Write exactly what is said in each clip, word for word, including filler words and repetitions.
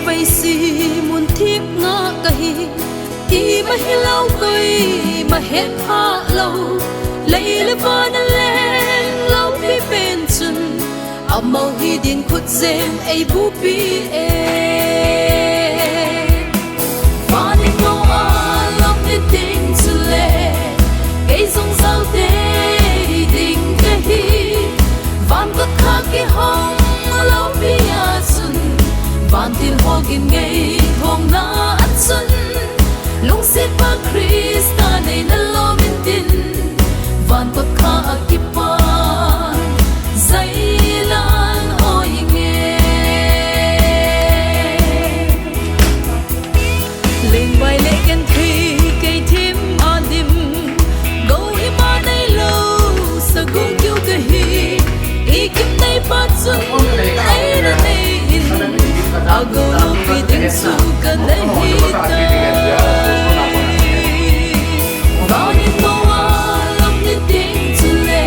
Paisi mun thip nga kahi, ima hilou koima hetphah lou, lei le van a leng loupi pen chun, amau hi din khut jem eibupi e. Van in mo a lam ni ting chule, kei jong jao tei ding kahi. Van kot kha kihong loupi a chun, vantil ho gin ngei thong na a chun, lungsetpa Christa nei na lom intin, van kot kha a kipan, jailan oi nge. Lengvai le genthei kei thim a dim, gou hima neilou sagong kiu kahi. I gim neipa chun eina nei in, agou loupi ding chu kana hitai. Van in mo a lam ni ting chule,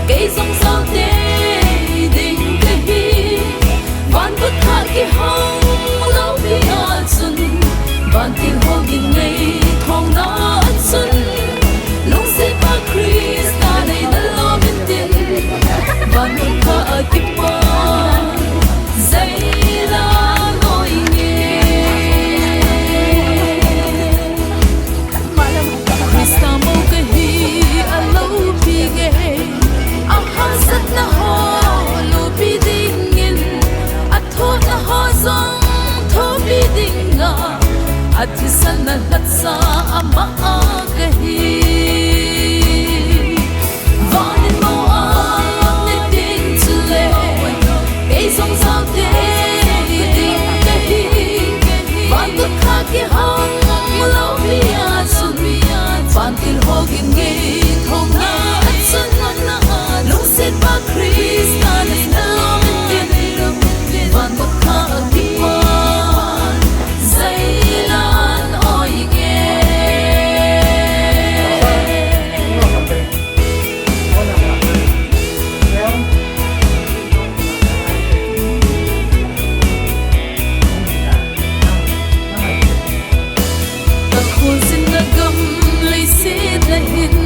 kei jong jao tei ding kahi. Van kot kha kihong loupi a chun, vantil ho gin ngei thong na a chun, lungsetpa Christa nei na lom intin, van kot kha a kipan, jailan oi nge. Christa mou kahi a loupi nge, ahahsatna ho loupi dingin, athona ho jong thopi dinga, athisan na lhatsa ama a kahi. Van in mo a lam ni ting chule, kei jong jao tei ding kahi. Van kot kha kihong loupi a chun, vantil ho gin ngei thong na a chun, lungsetpa Christa nei na lom intin, van kot kha a kipan, jailan oi nge. Takhun sin na gam leiset na hin,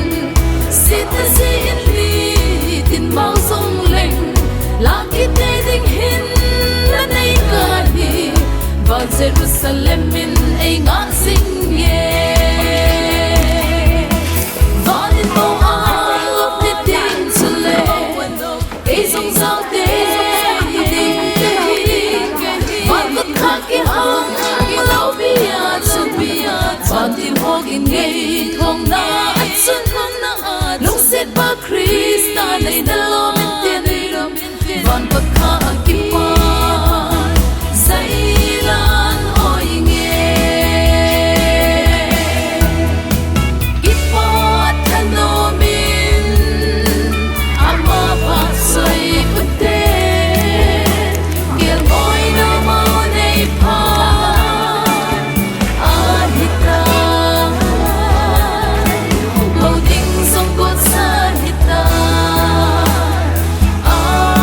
sin na sin ni tin mau jong leng, lang kit tei ding hin na nei kahi, van Jerusalem in ei ngah jing nge. Van in mo a lam ni ting chule, kei jong jao tei ding kahi. Van kot kha kihong loupi a chun, vantil ho gin ngei thong na a chun, lungsetpa Christa nei na lom intin, van kot kha a kipan, jailan oi nge. Kipat thanom in, ama vahchoi ute, gelngoi na mo nei pha. Ahitai, mo ding jong kotsa hitai. Amen.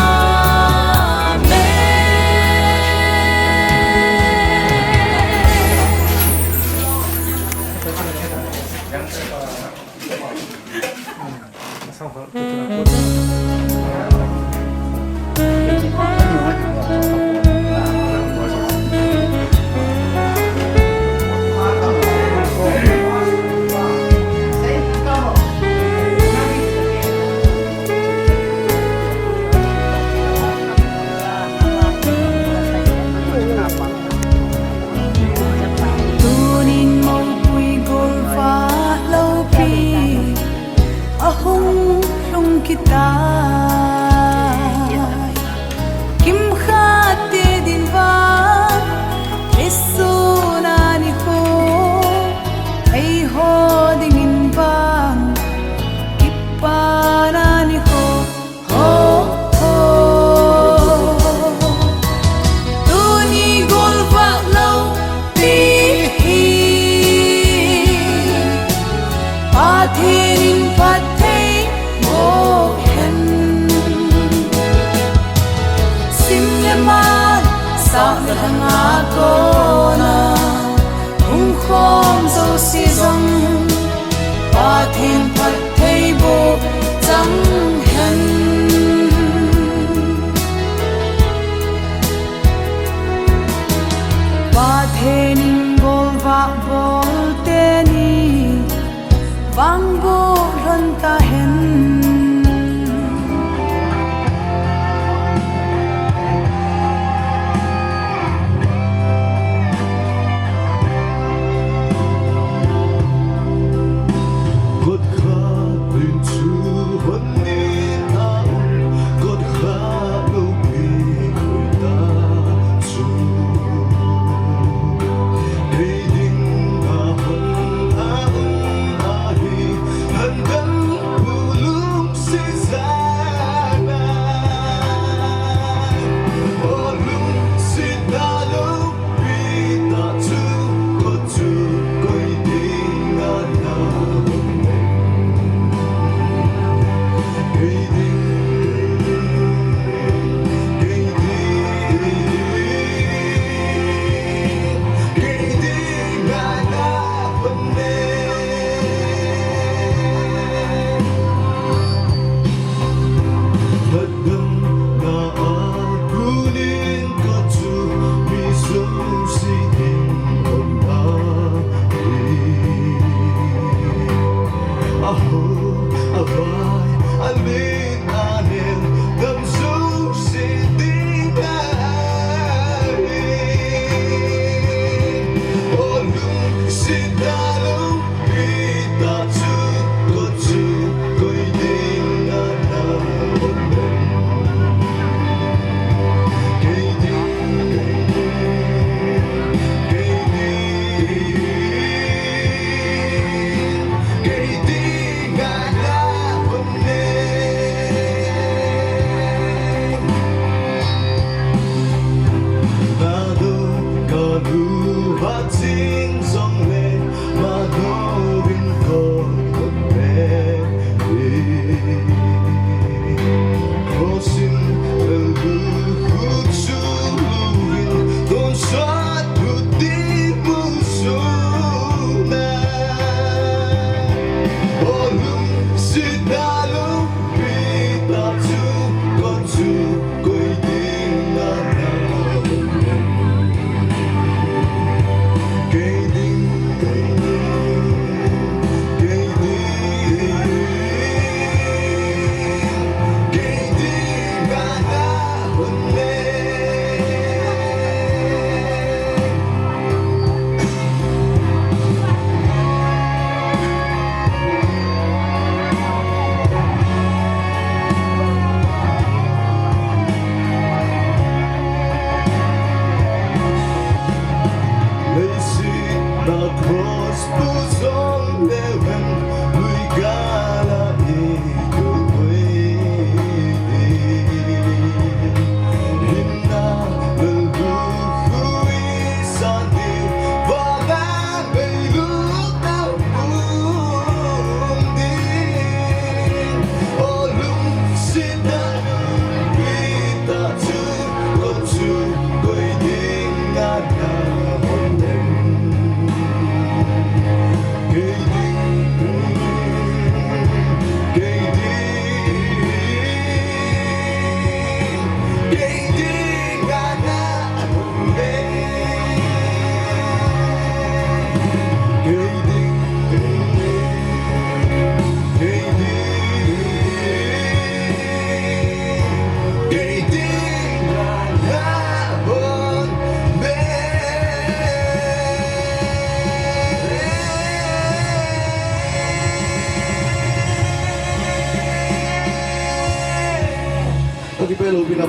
Tunin mopui golvah loupi ahung lhung kit tai. Kimkhat te din vang, Jesu na ni ho, eiho dingin vang, kipana ni ho. Ho, ho. Tuni golvah loupi hi Pathen in phatthei boh hen. Tah le lhang a kona hung khom jouse jong, Pathen phattheiboh chang hen. Pathen in golvah bol teni vangboh lhon tahen. Kot khat in chu hon nit a um, kot khat loupi koi ta chu. Kei dinga hon a um ahi, lhangam pu lungset jal a. O lungset a lou Lhagam na a kunin ka chu mi jouse ding hon ahi. Aho, avai, alen, anel, gam jouse ding ahi. O lungset a lou Ka lu ha ching jong le, ma do vin ko ko pe. Cross in lu khu chu lu vin, tonsot thu ti mu su na. O lungset a loupi ta chu, ko chu koi ding na na. Kei ding, kei ding, kei ding, kei ding na na hon le. Leiset a cross pu jong le ven, lui gal a i koi koi ding. Hinna lungkhui san ding, vana ngailut a um ding. O lungset a loupi ta chu, ko chu koi ding na na hon em. Kei ding, kei ding, kei ding na na hon em. Kei ding, kei ding, kei ding, kei ding na na hon em. Ka kipe lou pi na.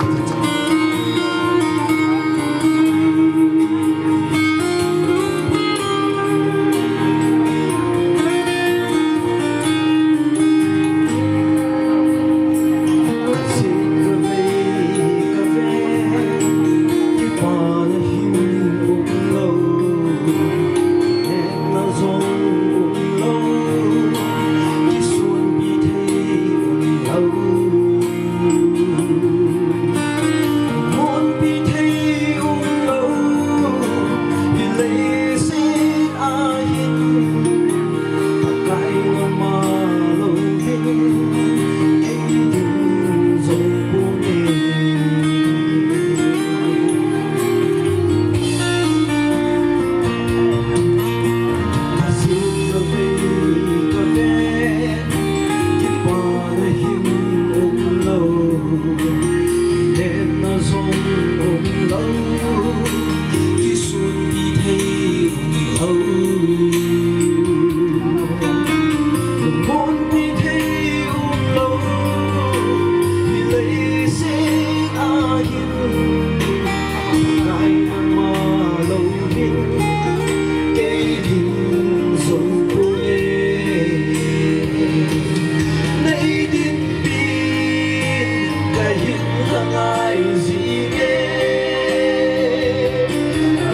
ngai jing e,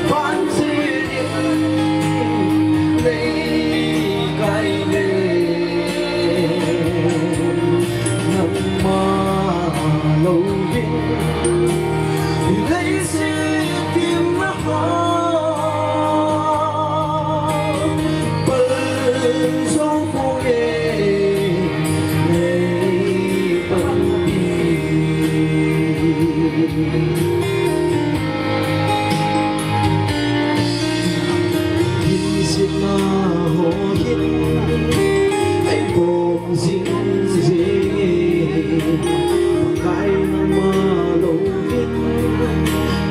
van jing in nei kai le, nangma louvin, leiset gimna ho pal jou ponge, nei panpi. Hinsetna ho hin ei bom jing jing e, Pakai nangma louvin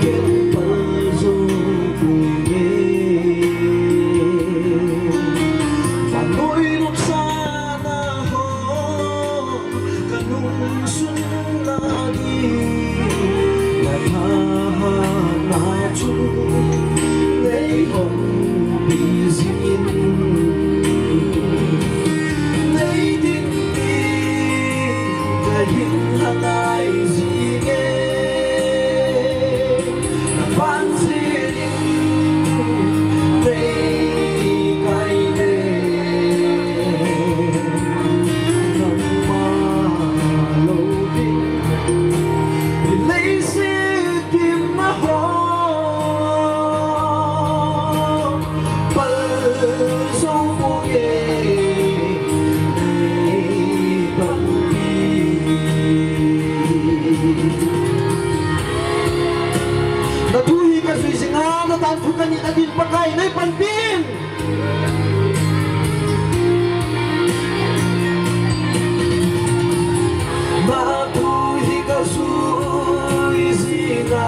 ken pal jou ponge. Vannoi nopsahna ho ka nungsun na ding, na thahatna chun nei honpi jing in, nei dinpi ka hin lha ngai jing e. Van jing in nei kai le, nangma louvin, leiset gimna ho pal jou ponge, nei panpi. Na thu hi ka jui jing a, na tanthu ka nit na din Pakai nei panpi in. Na thu hi ka jui jing a,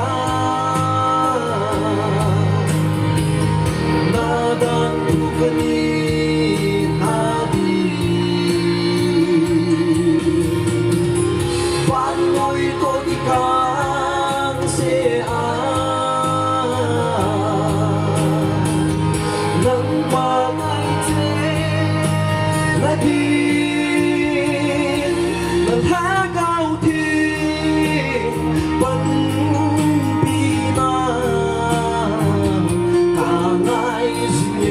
na tanthu ka nit na din vannoi toh kikah se a, nangma ngai che na din, na Lhagao Theng panpina ka ngai jing e.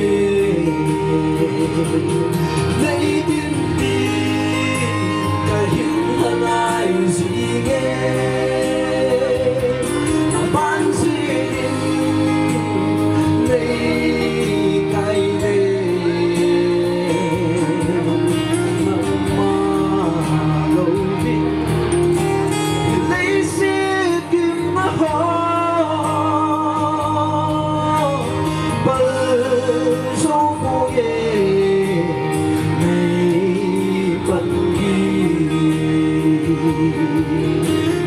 Nei dinpi ka hin lha ngai jing e. Van jing in nei kai le, nangma louvin, leiset gimna ho pal jou ponge, nei panpi.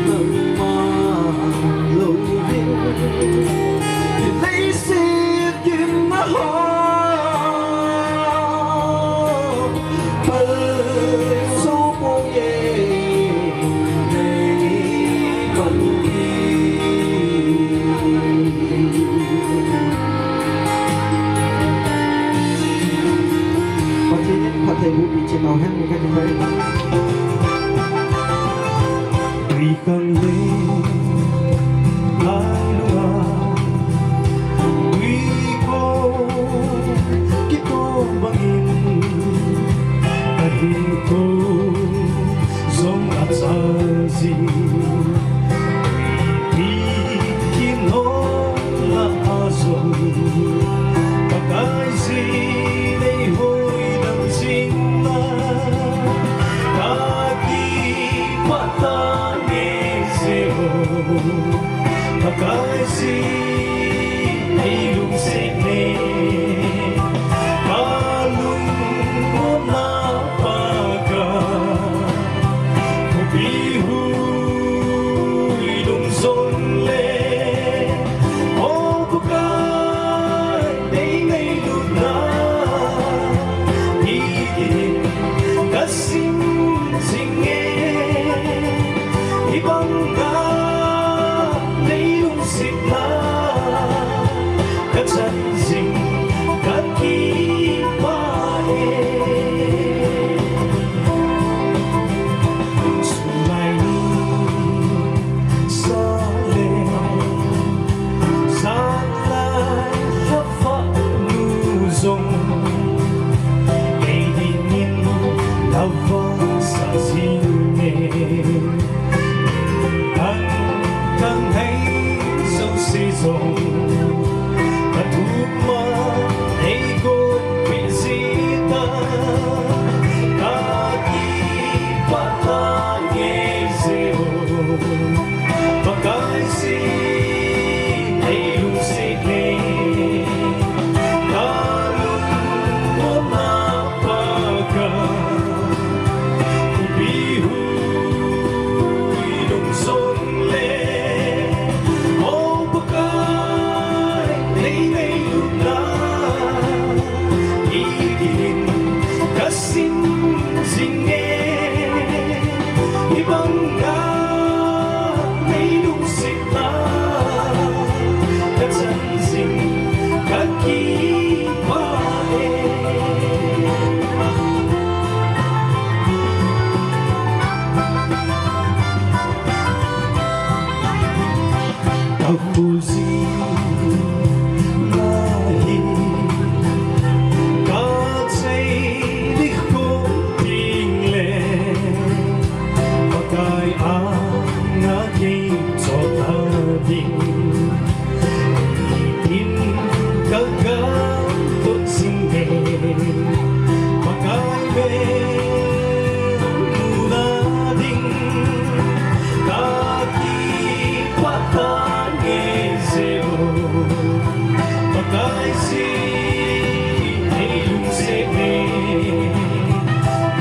Nangma louvin, leiset gimna ho pal jou ponge, nei panpi. Pathen in phatthei boh peh cheh tauhen, ka kipah e. Tui kang le lailunga, tui ko kitom bangin, ka hinkho jong achang jing. Tui kinopna a jong, Pakai Jesu nei hoidam jing na, ka kipah tange Jesu. Pakai Jesu nei lungset ne, ka lungmonna Pakai, khopi hui lung jongle, o Pakai, nei ngailutna, i kinin ka sim jing e, hibanga nei lungsetna ka chan jing ka kipah e. Sungai ni Ka nei lungset a, ka chan jing, ka kipah e. Ka khol jing na hi, ka chei ding khom ding le, Pakai anga kei chol ta ding. Tin ka gam tot sing de, Pakai ve, nu na ding, ka kipah ta nge jeh u. Pakai si, ei lungset e,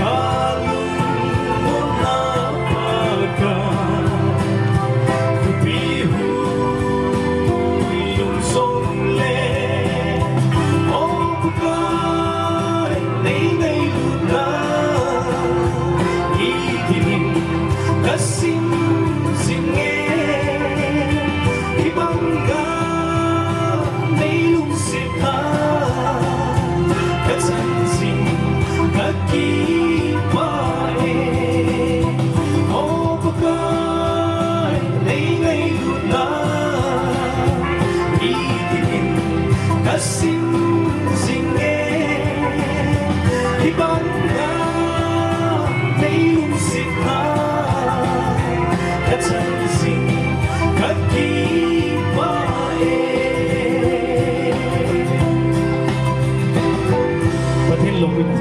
ka lungmonna Pakai. Thupi hui lung jong le, o Pakai, nei ngailut na, itin in ka sim jing e, hibang a nei lungset a, ka chan jing, ka kipah e. O Pakai, nei ngailut na, itin in ka sim jing e, hibang a nei lungset a, ka chan jing, ka kipah e. Pathen loupi na.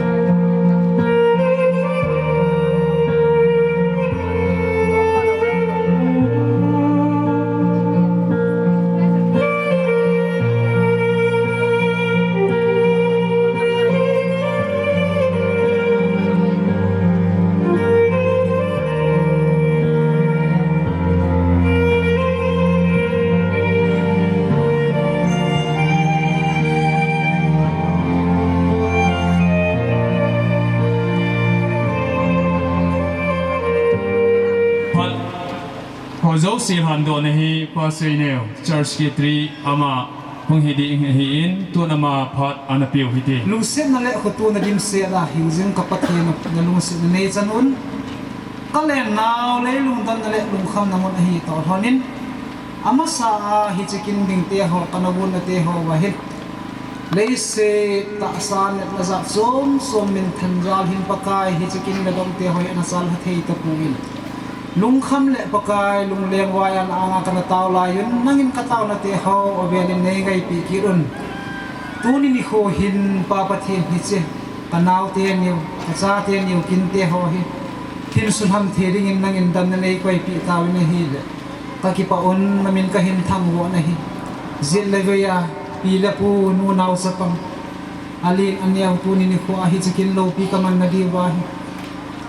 Phat ho jouse lhandohna hi Pa Seineo, Church Secretary, ama hung hi ding ahin, tun ama phat ana peu hite. Lungsetna le khotona dimset a hingjing ka Pathen, na lungsetna nei chan un. Ka leng nau leilung damna le lungkhamna mun ahi toh lhonin, amasa a hiche kin dingte ho, ka na gunna te ho va hin, leiset tahsa natna jat chom chom minthan jal hin Pakai, hiche kin le dongte ho hi ana chalha thei tapon, lungkham le Pakai, lungleng vai a na anga ka na tao lai un, nangin ka taona te ho avel in nei ngaipi kit un. Tuni nikho hin Pa Pathen, hiche ka naote niu, ka chate niu kinte ho hi, hin sunham thei dingin nangin damna nei koipi tauvin ahile, ka kipah un, na min ka hin thangvah na hi. Jet le vei a, pi le pu, nu nao chapang, alen aneo, tuni nikho a hiche kin loupi ka manna diuva hi,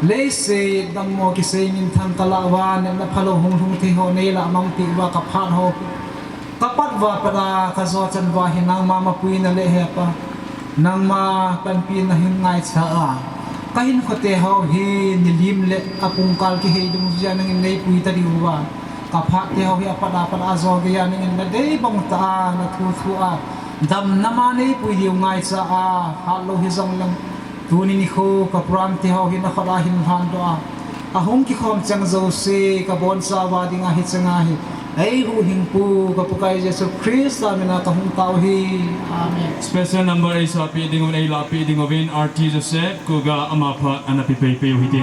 leiset dammo kisei minthang ka lah uva, natna phalou hung lhung thei ho nei lah mangpi uva, ka phat ho, ka pat uva pat a ka jo chan uva hi nangma mapuina le hepa, nangma panpina hin ngaicha a, ka hinkhote ho hi nilim le apungkal kihei dungjuia nangin nei pui ta diuva, ka phat te ho hi apat a pat a jo geiya nangin na dei bang tah a, na thu thu a, damna ma nei pui diu ngaicha a, hatlou hijong leng, tuni nikho ka program te ho hi na khut a hin lhandoh a, ahung kikhom cheng jouse ka boncha uva dinga hiche nga hi eihuhhingpu ka Pakai Jesu Christa mina ka hung tao hi. Amen. Special number eisahpeh ding uvin, eilahpeh ding uvin, R T Joseph Khuga, ama phat ana pe pei pei u hite.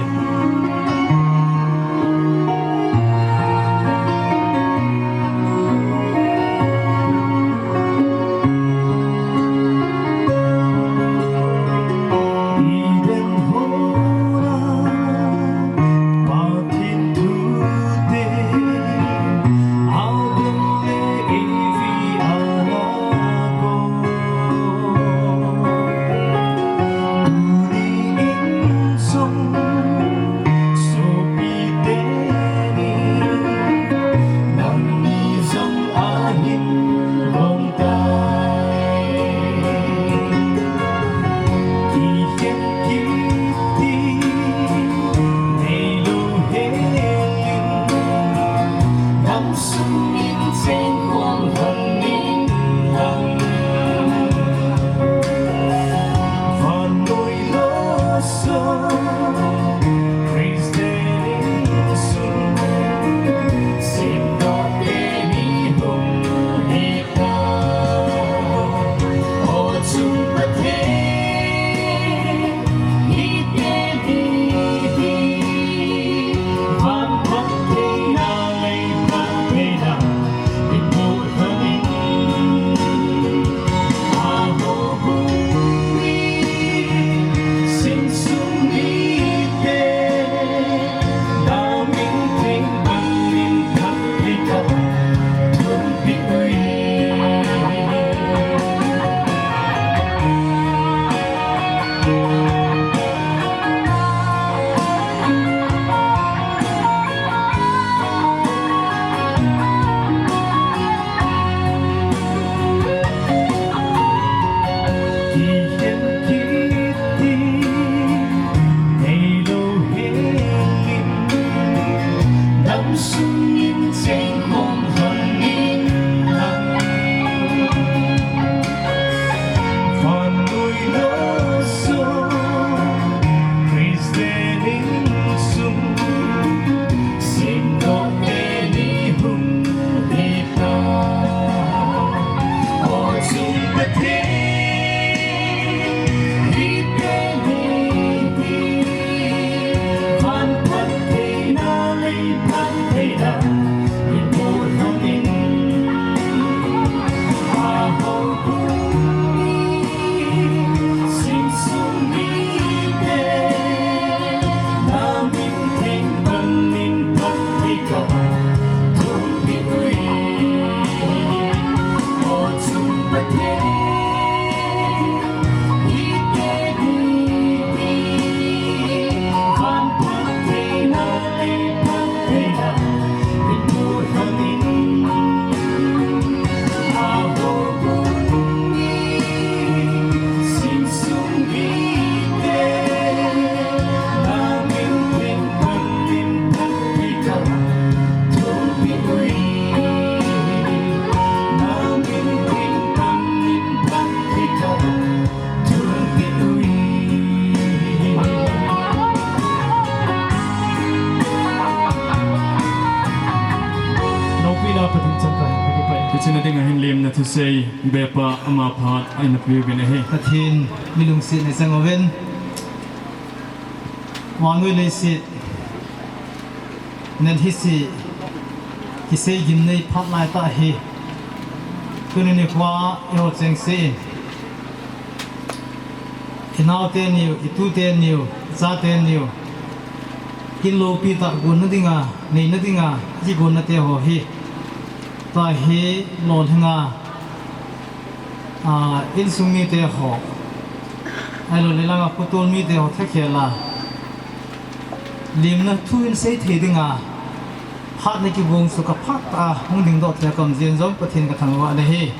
Sungin cheng khom hon in lang. Van lui lo so. Christian in sung. Sim lo te ni hung hi ta. O chung Pathen. Loupina Pathen chang ka hin ka kipa. Hiche na ding a hin lemna thusei bepa ama phat a eina pe uvin ahi. Pathen mi lungsetna chang uvin. Vannoi leiset. Nen hise, kisei gimnei phat lai tah hi. Tuni nikho a eiho chengse in, inao teniu, itu teniu, icha teniu, kin loupi tah gonna dinga, neina dinga, kigonna teho hi, tua hi lolhinga, a, insung miteho, ahilou le langa khotol miteho thakhel a, lemna thu in sei thei dinga, phat na kigong chu ka phat a hung dingdoh thei a ka um jeh in jong Pathen ka thangvah in ahi.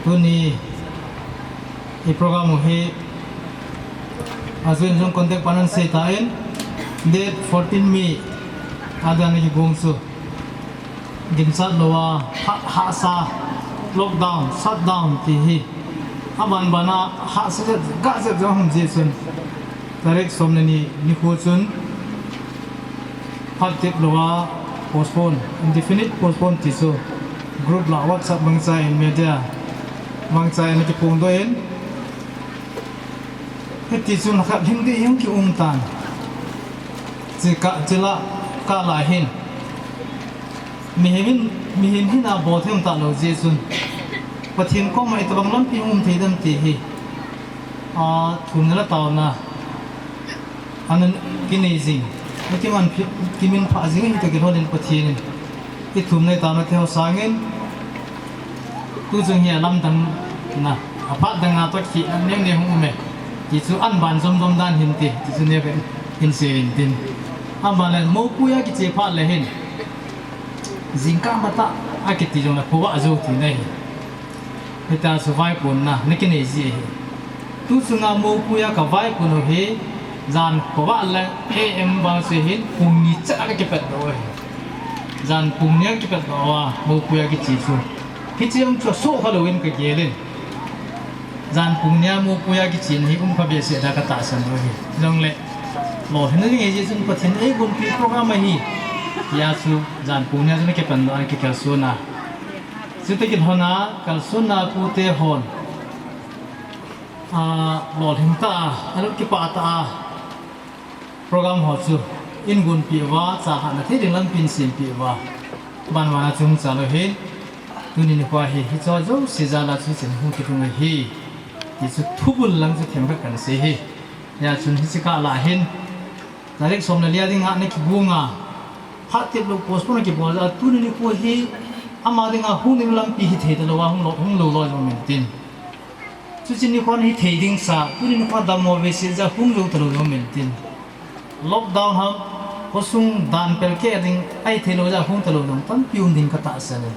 Tuni i program u hi, a, jun jong contact pan an sei tan, date fourteen May a dan na kigong chu. Ginchat lou a, ha, hahsa, lockdown, shutdown ti hi. Aban ban a, hahsa jep, gah jep jong hung jeh chun. Tarik som le ni, nikho chun. Phat tep lou a, postpone, indefinite postpone ti chu. Group lah WhatsApp mangcha in media. Mangcha in kiphongdoh in. Hiti chun khat hing ding hung kium tan. Chi ka, chi la, ka la hin. Mihem in, mihem hin a bol thei um talou jeh chun. Pathen koma itobang lampi hung um thei dem ti hi. A, thumna le taona. Anan kinei jing. Kiman phi, kimin pha jing hi toh kilhon in Pathen in. Ithumna itaona thei ho sangin. Tuchung hi alamdang na. Aphat dang a toh khi, neo neo hung um e. Ti chu an ban jom jom dan hin ti. Ti chu neo hin sei in tin. Aban le mopuia kiche phat le hin. Jingkah matah a kiti jong le khovah jou tina ahi. Hitia chu vaiponna, na kinei ji ahi. Tuchunga mopuia ka vaipon u hi, jan khovah le A M vang chu hin, pung ni chet a ka kipatdoh u ahi. Jan pung ni a kipatdoh uva, mopuia kiche chu. Hiche jong chu asoh kha louvin ka gel in. Jan pung ni a mopuia kichen hi um kha behseh da ka tahsan u ahi. Jongle, lolhinna ding ahi jeh chun Pathen in eigonpi program ahi. Tia chu jan pung ni a chu na kipandoh a na kikalson a. Chuti kilhon a, kalson a pute hon. A, lolhing tah a, alut kipah tah a. Program ho chu, in gonpeh uva, chalhahna thei ding lampi in sempeh uva. Banbana chu hung chal u hin, tuni nikho hi, hicheho jouse jal a chu hichun hung kilhung ahi. Ti chu thubul lang chu themkhat kan sei hi. Hijeh chun hiche kah lah hin, tarik som le li a dinga na kigong a, phat tep lou postpone kibol a, tuni nikho hi, ama dinga hung ding lampi hithei talou a, hung lou, hung lou loi jong um intin. Chuche nikho hi thei ding sa, tuni nikho dammo veise jeh a hung jou talou jong um intin. Lockdown ham, khosung dan pelkeh ding, ahithei lou jeh a hung talou jong tampi um ding ka tahsan in.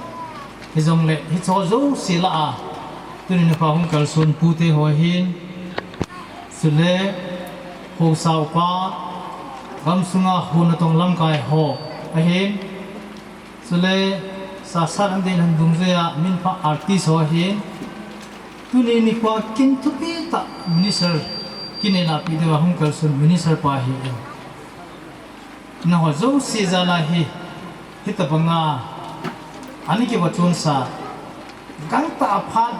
Hijongle, hicheho jouse lah a, tuni nikho hung kalson pute ho hin, chule, haosa upa, gamsunga hon natong lamkai ho, Ahin, chule sasat an ding han dungjuiya minpha artist ho ahin, tuni nikho kin thupi tah minister kin eina pe diuva hung kalson minister pa ahin. Nangho jouse jal a hi, hitabanga ana kivachonsa, gangtah a phat,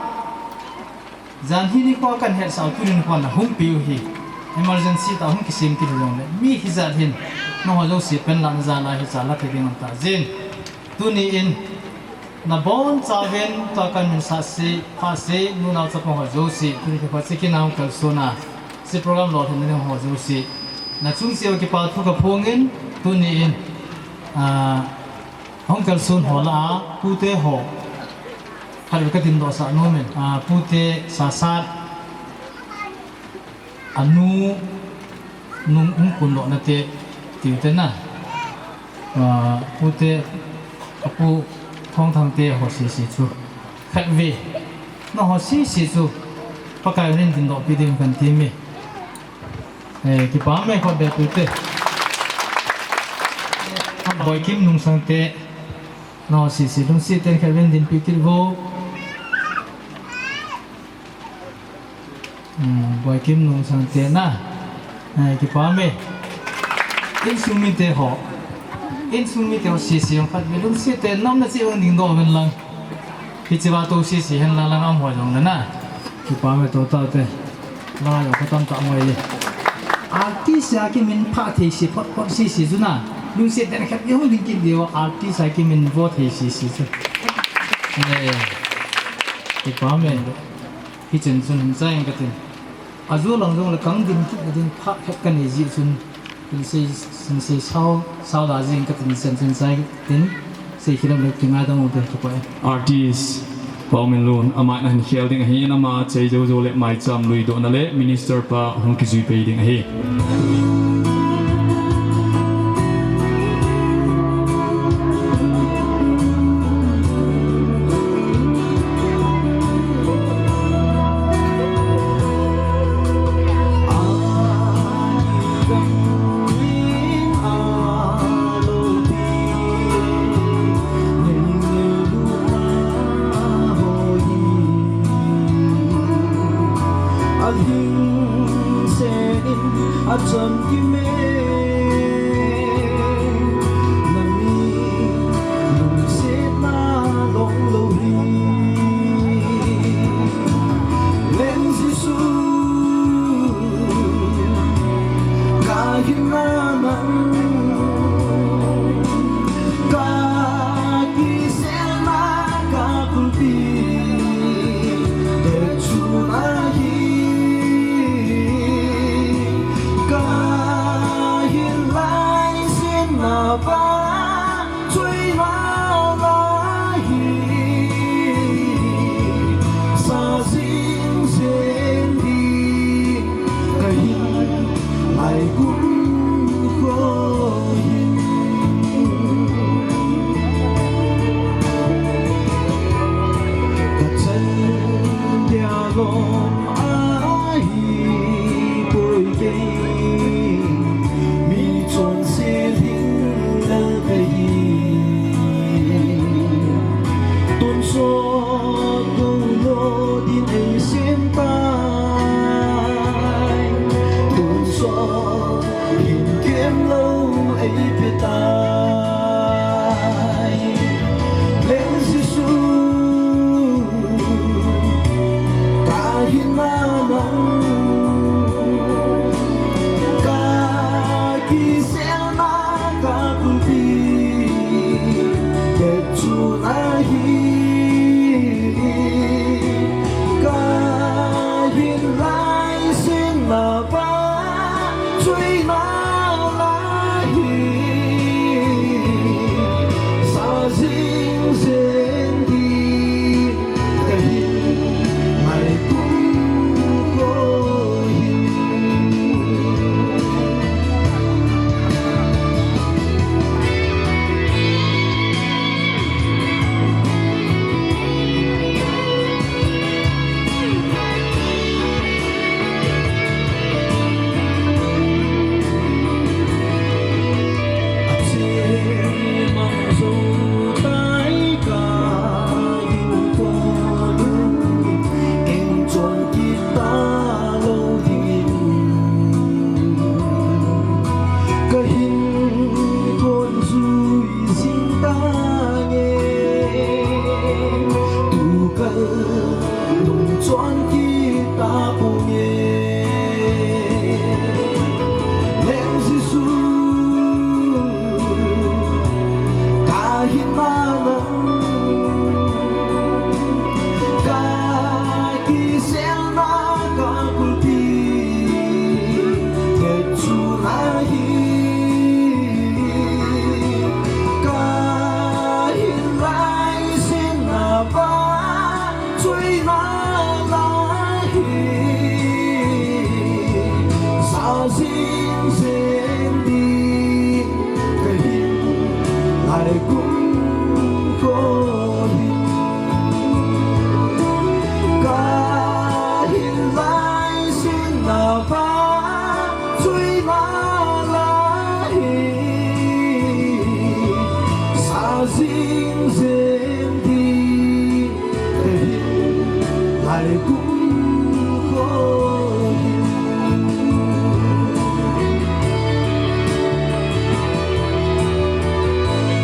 jan hi nikho kahin hetsah u, tuni nikho nahung peh u hi emergency tah a hung kisem kit hijongle, mi hijat hin nangho jouse panlahna jal a hi cha la thei ding aum tah jin. Tuni in nabonchauvin tua kamin sahse, phahse, nunao chapang ho jouse tuni nikho chekina hung kalsona, hiche program lolhinna ding ho jouse nachung cheh uva kipa thu kaphongin, tuni in, ah, hung kalson ho lah a pute ho khatvei kadindohsah nomin, ah, pute sasat, anu nung hung kundoh nate, tiu te na, ah, pute, apu Thongthang te ho sese chu khatvei nangho sese chu Pakai in dindohpeh ding kahin temme. Eh, kipah me, khatvei pute. Boikim Nungsang te, nangho sese lungset tah in khatvei dinpeh kit uvo. Hmm, Boikim Nungsang te na. Eh, kipah me. Insung mite ho. Insung mite ho sese jong khatvei lungset tah in nomna cheh uvin dingdoh uvin lang. Hichea tou sese hen lang lang, amaho jong le na. Kipah me, tou tau te. Langa jong katamtah ngai e. Artist a kiminphah thei se phot phot sese chu na, lungset tah in khatvei hung ding kit diu, artist a kiminvo thei sese chu. Eh, kipah me. Hichun chun hin chai inge katin. Ajo lang jongle kahung ding kit nading phah khat kanei jeh chun, hinsei, hinsei sao, sao da jing katin, chen chen chai tin, seikhel le kingaidam ute, kipah e. Artist Paominlun, ama in ahin khel ding ahin, ama chai jou jou le maicham luidohna le Minister pa hung kijui pei ding ahi. Achon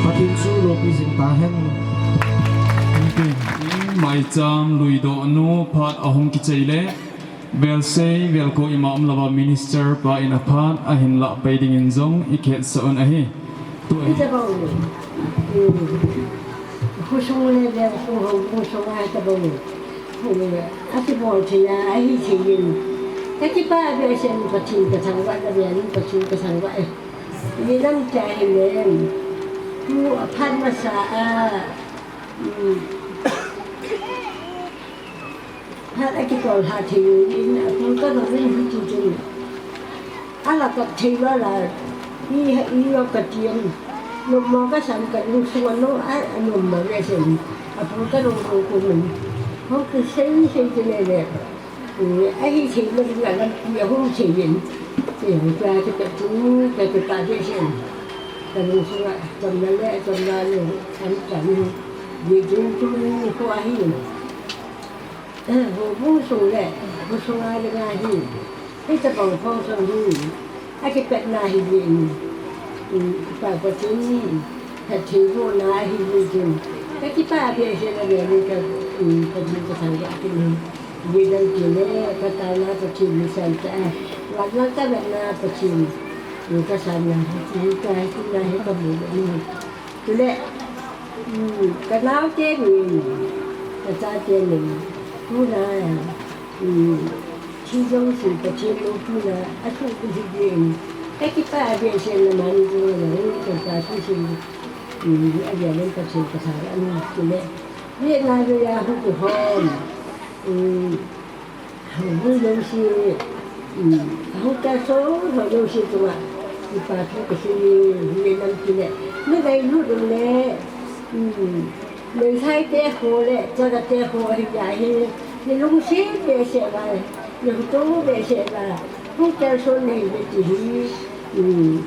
Pathen chu loupi jing tahen. Maicham luidoh nu phat ahung kichai le, Velsei, Velko ima umlouva minister pa in aphat ahin lah pai dingin jong ikihetsah un ahi. Tu ahi. Tabang. Khosung le velsung ho, khosung a tabang. Akibol thei a, ahi thei in. Kakipah behseh in Pathen kathangvah, kabianin Pathen kathangvah e. Ni lam cha hi le. Tu aphat masa a. Phat akitol lha thei u in, apung ka nung in hiti chun. Ala kap thei lou la, i, i lo ka tiam. Nom mo ka sam ka nung sung a no, a, a nom mo le sen. Apung ka nung kong kong in. Hong ka sei sei te le le. Ahi sei ma ding a lampi ahung sei in. Te hung ka te ka tu, ka te ka te sen. Ka nung sung a, chom na le, chom na le, an ka ni. Ye jung tu ni ko ahi. Vo, vo sung le, vo sung a le nga hi. Hitabang phong sung hi. Akipatna hi ve in. Ipa Pathen hi. Phatthei bohna hi ve in. Kakipah behseh na ve ni ka, Pathen kathangvah kit in. Ve dang kit le, ka taona Pathen ni san ta. Vat vat ka vetna Pathen. Ka sanna hi, hi ka, hi na hi ka bu ni. Chule, um, ka naote min, ka chate min, tuna, um, thi jouse Pathen loupina, asuh pi hi din, kakipah behseh in amani chunga, um, ka pa susin, um, adia len Pathen kathangvah in, chule, mi na jo ya hu ku hom, um, Hung jouse, um, hung ka so, hung jouse chunga, kipa thu kahin nei, nei nam kile. Nei gailut le, um, nei sai te ho le, chaga te ho hi ja hi, nei lungset behseh uva, nei huto behseh uva, hung ka so nei ve ti hi, um,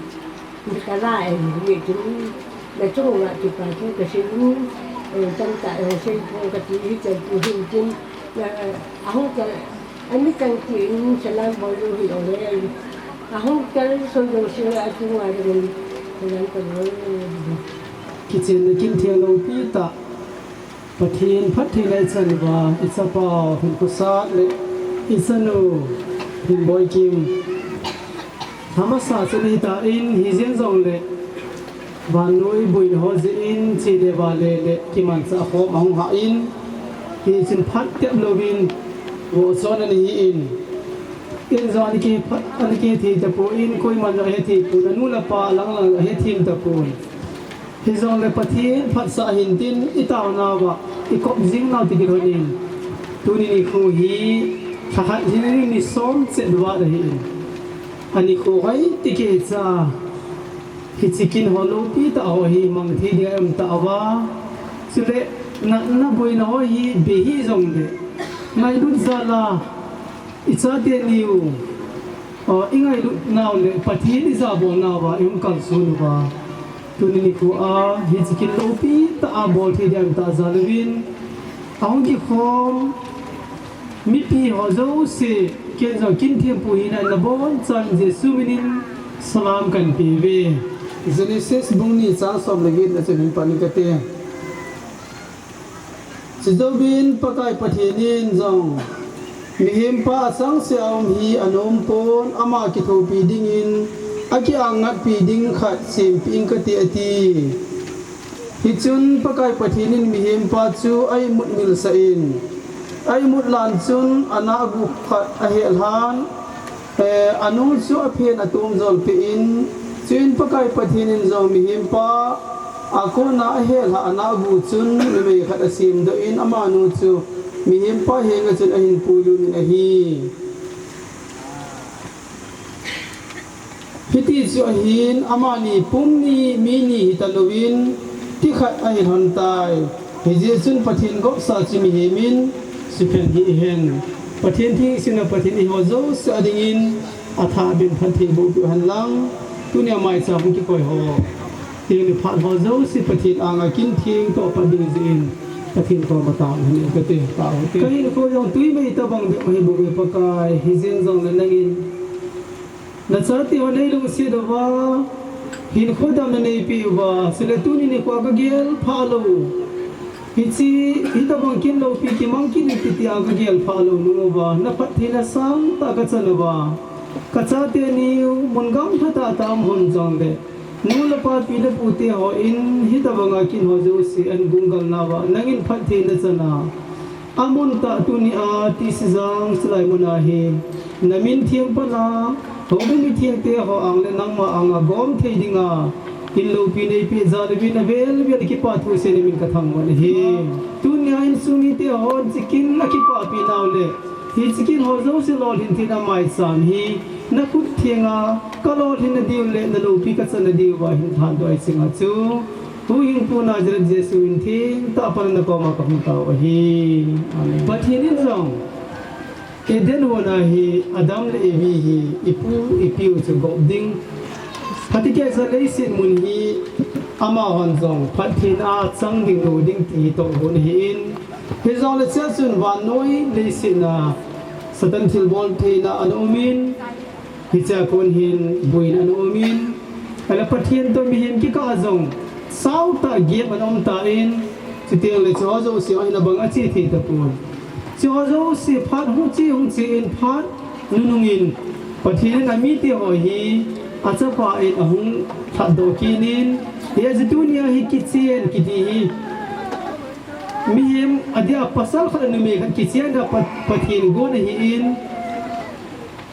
Ka la, eh, ve tin, na chung uva kipa thu kahin, eh, tamtah, eh, sei phong kati hi chan tu hin tin, na, ahung kal, ani chang tin, salam bol u hi ole, ahung kal so jouse a chung uva ding, salam ka bol. Kichenna kinthei loupi tah. Pathen phattheina ichan uva, ichapa Hunkhutsat le ichanu Hinboikim. Amasa chun hitia hin, hijeng jongle vannoi boina ho jeh in, che le vale le kimanchah khom ahung hah in, hichun phat tep louvin vohchon ana hi in, in jong ana kiphat, ana kithei tapon, koiman jong ahe thei pon, anu le apa lang lang ahe thei tapon. Hijongle Pathen phatsah ahin tin, i taonauva i kop jing nau ti kilhonin, tuni nikho hi lhakhat hin ni som chet vat ahin. Ani kho hoi ti kicha, hiche kin ho loupi tah ho hi mang thei ding aum tauva. Chule natna boina ho hi bei hijongle, ngailut jal a, i chate niu, o, i ngailut nau le Pathen i jabolnauva i hung kalson uva. Tuni nikho a, hiche kin loupi tah a bol thei ding tah jal uvin, ahung kikhom mipi ho jouse, ken jong kin thempu hina in nabonchauvin Jesu minin salam kahin peuve. Genesis bung ni chang som le get na chun hin pan kate. Chujouvin Pakai Pathen in jong, mihempa achangseh a um hi anom pon, ama kithopi dingin, aki-angngatpi ding khat sempeh ing kate, ati. Hichun Pakai Pathen in mihempa chu a-imut milsah in, a-imut lan chun anahgu khat ahel lhan, Eh, anu chu aphen atom jol peh in, chuin Pakai Pathen in jong mihempa a kona ahel lha anahgu chun numei khat asemdoh in, amanu chu mihempa henga chun ahin puilut in ahi. Hiti chu ahin, amani pum ni, mi ni hita louvin, Ti khat ahi lhon tai. Hijeh chun Pathen gopsa chu mihem in sukhen hih hen. Pathen thengse a Pathen in eiho jouse a dingin athaben phatthei boh peh hen lang. Tunia maicham kikoi ho, teng le phat ho jouse Pathen anga kin theng toh pat ding jeh in Pathen koma taona hin kate, taute. Kahinkho jong twi mei tabang bep ahi bouve Pakai, hijeng jongle nangin nachate ho neilungset uva, hinkho damna neipeh uva, chule tuni nikho a kagel phah lou, hiche, hitabang kin loupi kimang kit in kiti a kagel phah lou nung uva, naphattheina sangtah kachan uva, kachate niu mun gamlha tah tah a um hon jongle, nu le pa, pi le pu te hon hitabanga kin ho jouse ahin gung gal nauva, nangin phatthei nachan a, amun tah tunia T C Jang chulai muna hi namin theng pan a, houbung mitheng te ho ang le nangma anga gom thei dinga kin loupi neipeh jal uvin avel vel a kipa thu seiyin namin kathangvah in ahi. Tunia insung mite hon hiche kin akipapi nau le, hiche kin ho jouse lolhin theina maicham hi nakhut thenga kalolhin nadiu le naloupi kachan nadiuva hin thandoh a iching a chu, Huhhingpu Nazareth Jesu in thengtah a pan a nakoma kahung tao ahi. Amen. Pathen in jong Eden hon a hi Adam le Evi hi ipu ipiu chu gop ding, phatecha leiset mun hi amahon jong phattheina a chang ding lou ding ti toh hon ahin, hijongle chea chun vannoi leiset a Satan thilbol theina ana um in, hichea kon hin boina ana um in, ahile Pathen toh mihem kikah a jong sautah gap ana um tan, chutengle chuho jouse ahin abang ache thei tapon. Chuho jouse phat hung che hung che in phat nunung in Pathen in amite ho hi achapa in ahung lhatdoh kit in, hijeh chun tunia hi kichen kiti hi mihem adia pasal khat le numei khat kichen a Pa-, Pathen gon ahin,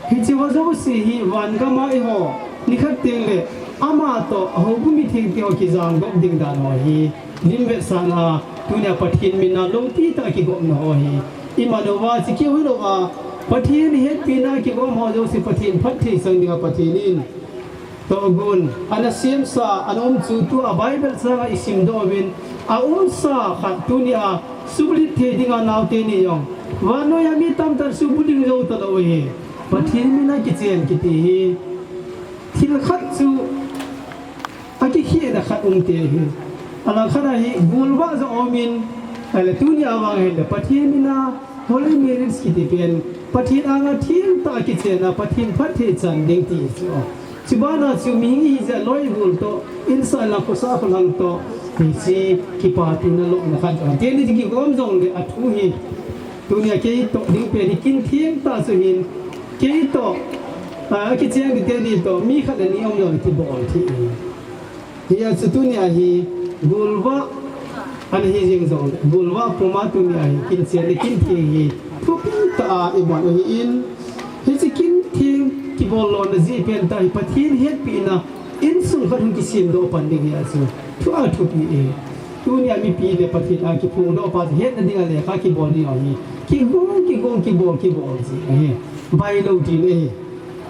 hicheho jouse hi vangam a eiho nikhat tengle ama toh houbung mitheng teho kijang gop ding dan ho hi lim vetsahna, tunia Pathen min a lungthim tah a kigopna ho hi iman uva, chekeu hilouva, Pathen hetpina kigom ho jouse Pathen phatthei chang dinga Pathen in tohgon ana semsa ana um chu tua Bible chang a isimdoh uvin, aumsa khat tunia subulhit thei dinga naote ni jong vannoi a mi tamtah in subulhit jou talou ahi. Pathen min a kichen kiti hi thil khat chu akikhehna khat umte ahi. Alangkhat a hi golvah jong aumin, ahile tunia vang hile Pathen min a holy marriage kiti pen Pathen anga thengtah a kichen a Pathen phatthei chan ding ti chu. Chubana chu mihem ihi jeh a loi gol toh, insah lang, khosah kholang toh, hiche kipapina lopna khat jong. Teni chu kigom jongle athu hi, tunia kei toh ding pen hi kin thengtah chu hin, kei toh, a, kichen ding teni toh mi khat le ni um jongle kibol thei ahi. Hijeh chun tunia hi golvah ana hi jeng jongle, golvah puma tunia hi kin chen le kin theng hi thupi tah a iman u ahin, hiche kin theng kibol lona jeh pen tah hi Pathen hetpina insung khat hung kisemdoh pan ding hijeh chun thu athupi e. Tunia mipi le Pathen a kiphongdoh pa chu hetna dinga lekha kibol ding ahi. Kigong, kigong, kibol, kibol ji ahi. Bailou tina ahi.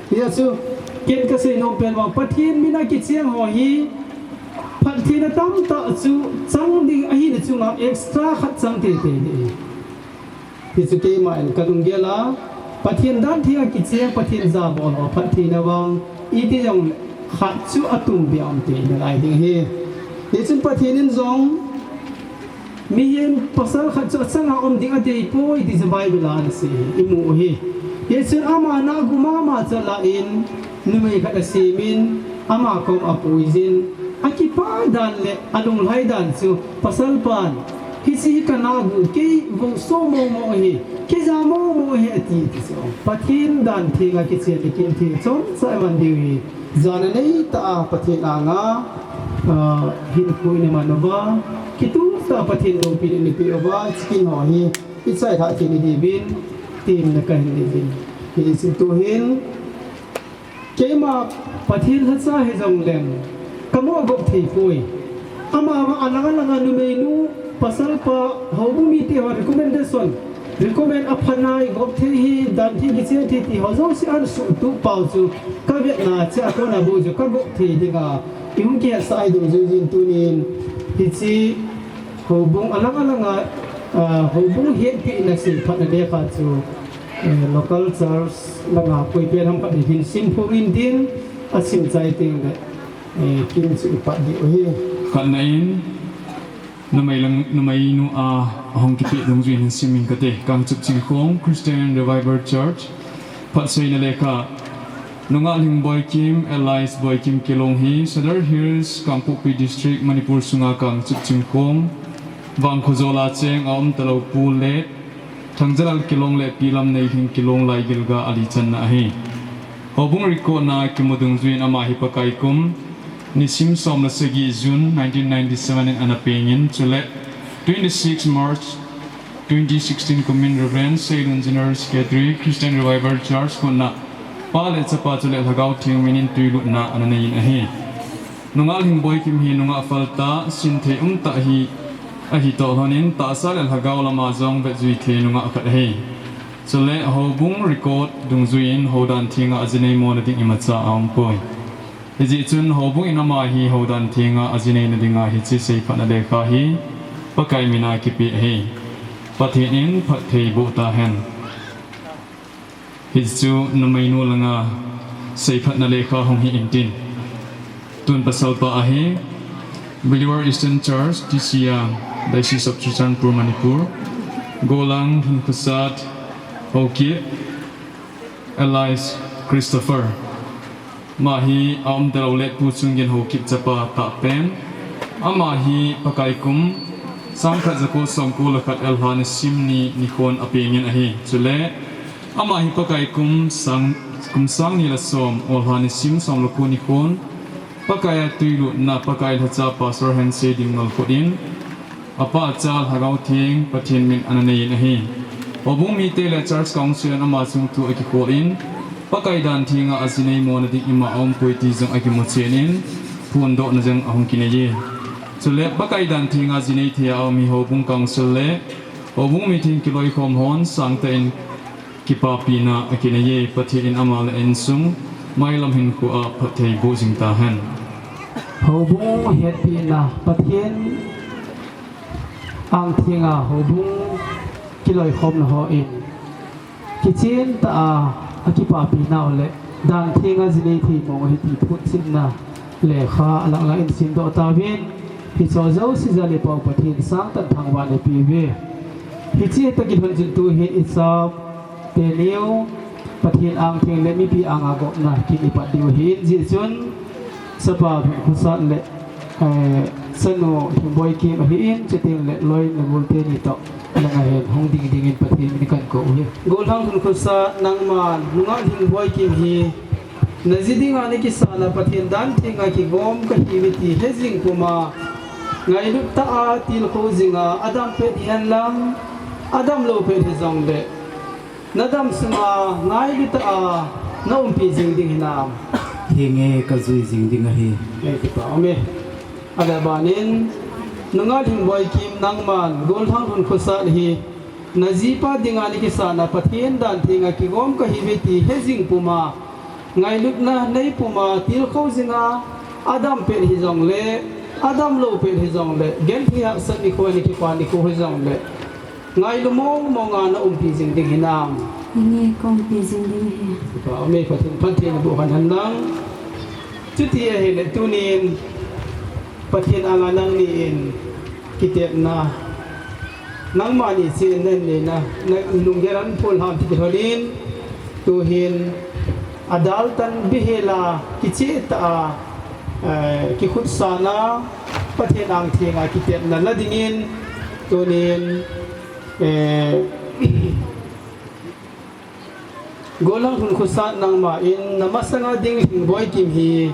Hijeh chun ken kasei nom pen vang Pathen min a kichen ho hi phattheina tamtah chu chang ding ahina chunga extra khat chang teitei ding ahi. Hichu keima in kalunggel a, Pathen dan theng a kichen, Pathen jabol ho phattheina vang iti jongle khat chu atumbeh a um tei nalai ding ahi. Hichun Pathen in jong mihem pasal khat chu achanga um ding adeipoi ti chu Bible a anasei hi imu u ahi. Hichun ama nahgu mama chu alah in numei khat asemin, ama kom apuiyin, akipah dan le alunglhai dan chu pasalpan, hiche hi kanahgu, kei vouso momo ahi, kei ja momo ahi ati ti chu. Pathen dan theng a kichen le kin theng chomcha iman diu hi jana neitah a Pathen anga, a, hinkho ina man uva, kitup tah a Pathen loupina ina peh uva, hiche kin ho hi ichailhah thei na diuvin temna kahin neijin. Hichun tuhin keima Pathen lhacha hijongleng kamoh gop theipoi. Amavang alang alanga numeinu, pasalpa, houbung mite ho recommendation, recommend aphanai, gop thei hi, dan thei kichen thei ti ho jouse ahin suhtup pau chu kavetna chea kona bou chu kagop thei dinga ihung kihetsah hidung jing jin tunin Hiche houbung alang alang a, ah, houbung hetpina seiphatna lekha chu, eh, local church langa koi pen ham khat hin sim phoh intin, asim chai teng le, eh, kin chu ipat diu ahi. Khatna in, numei lang, numeinu a, ahung kipeh dungjuiyin hin sim inge kati, Kangchup Chingkhong Christian Revival Church, phatseina lekha, Nungah Lhing Boikim, alias Boikim Kilong hi, Sadar Hills, Kangpokpi District, Manipur sunga Kangchup Chingkhong, Vangkhojola cheng a um talou Pu Let Thangjalal Kilong le Pi Lamneilhing Kilong Laigilga ali channa ahi. Houbung record na kimu dungjuiyin ama hi Pakai kum nisim som le sagi June nineteen ninety-seven in ana pengin, chule twenty-six March twenty sixteen kumin Reverend Seilun General Secretary Christian Revival Church kona pa le chapa chule Lhagao Theng minin tuilutna ana neiyin ahi. Nungah Lhing Boikim hi nungah faltah, sinthei umtah hi ahi toh lhonin tahsa le lhagao lama jong vetjui thei nungah khat ahi. Chule houbung record dungjuiyin houdan thenga aji neimo na ding imacha aumpoi. Hijeh chun houbung in ama hi houdan thenga aji neina dinga hiche seiphatna lekha hi Pakai mina kipeh ahi. Pathen in phatthei boh tahen. Hichu numeinu langa seiphatna lekha hung hi intin. Tun pasalpa ahi, Believer Eastern Church, T C A, Diocese of Churachandpur, Manipur, Golang Lhunkhosat Haokip, alias Christopher. Ama hi aum talou le Pu Chunggin Haokip chapa tahpen. Ama hi Pakai kum sangkhat jako somko le khat Elha nisim ni nikhon apengin ahi. Chule ama hi Pakai kum sang, kum sang ni le som, Olha nisim som le ko nikhon Pakai a tuilutna, Pakai lhacha Pastor Hensei Dingnol khut in, apa cha Lhagao Theng Pathen min ana neiyin ahi. Houbung mite le Church Council in ama chungthu akikhol in, Pakai dan thenga aji neimo na ding ima aumpoi ti jong akimuchen in, phondohna jong ahung kineiye. Chule Pakai dan thenga ji nei thei a um hi Houbung Council le Houbung meeting kiloikhom hon sangtah in kipapina akineiye. Pathen in ama le insung mailam hinkhoa phatthei boh jing tahen. Houbung hetpina Pathen angthenga houbung kiloikhomna hon kichen tah a akipapinau le dan thenga ji nei thei mong ahi ti photchetna lekha alang lang in simdoh tauvin, hiche jouse jal'a Pathen sangtah thangvahna peuve. Hiche tah kilhon jing tuhin ichate neo Pathen angtheng le mipi anga gopna kin ipat diu ahin, hijeh chun chapa Lhunkhosat le, eh, chanu Lhingboikim ahin, chuteng le loi nagol teni toh langa hin hung ding dingin Pathen min kakou uve. Gollhang Lhunkhosat, nangman Nungah Lhingboikim hi naji dinga nakisahna Pathen dan thenga kigom kahiuve ti hejing puma ngailut tah a tilkhou jinga, adam pet hihen lang, adamlou pet hijongle nadam sunga ngailut tah a naumpi jing ding hinam? Henge, kajui jing ding ahi. Henge, kipa ume. Ahile abanin, Nungah Lhingboikim, nangman Gollhang Lhunkhosat hi najipa dinga nakisahna Pathen dan thenga kigom kahiuve ti hejing puma ngailutna nei puma tilkhou jinga, adam pet hijongle, adamlou pet hijongle, genthei hahsat nikho, nakipa nikho hijongle, ngailu mong monga naumpi jing ding hinam? Henge, kaumpi jing ding ahi. Kipa ume, Pathen phatthei naboh hen lang. Chuti ahile tunin Pathen anga nangni in kitepna, nangmani cheh in nanei na, nalunggel a naphul ham ti kilhonin, tuhin adaltan beihela kicheh tah a, eh, kikhutsahna, Pathen angthenga kitepna la dingin, tunin, eh, Gollhang Lhunkhosat, nangman namasanga ding Lhingboikim hi,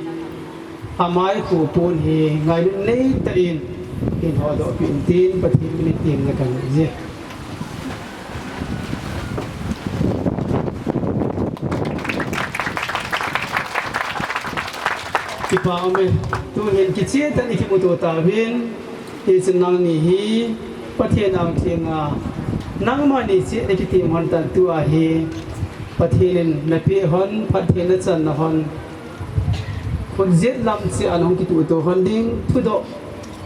amai khupon hi ngailut neitah in hin hodoh peh in tin Pathen min in temna kanei e. Kipa ume, tuhin kicheh tah in ikimuto tauvin, hichun nangni hi Pathen angthenga nangmani cheh nakitem hon tan tua hi Pathen in napeh hon, phatthei nachanna hon, khutjet lam cheh a nahung kituhto hon ding thudoh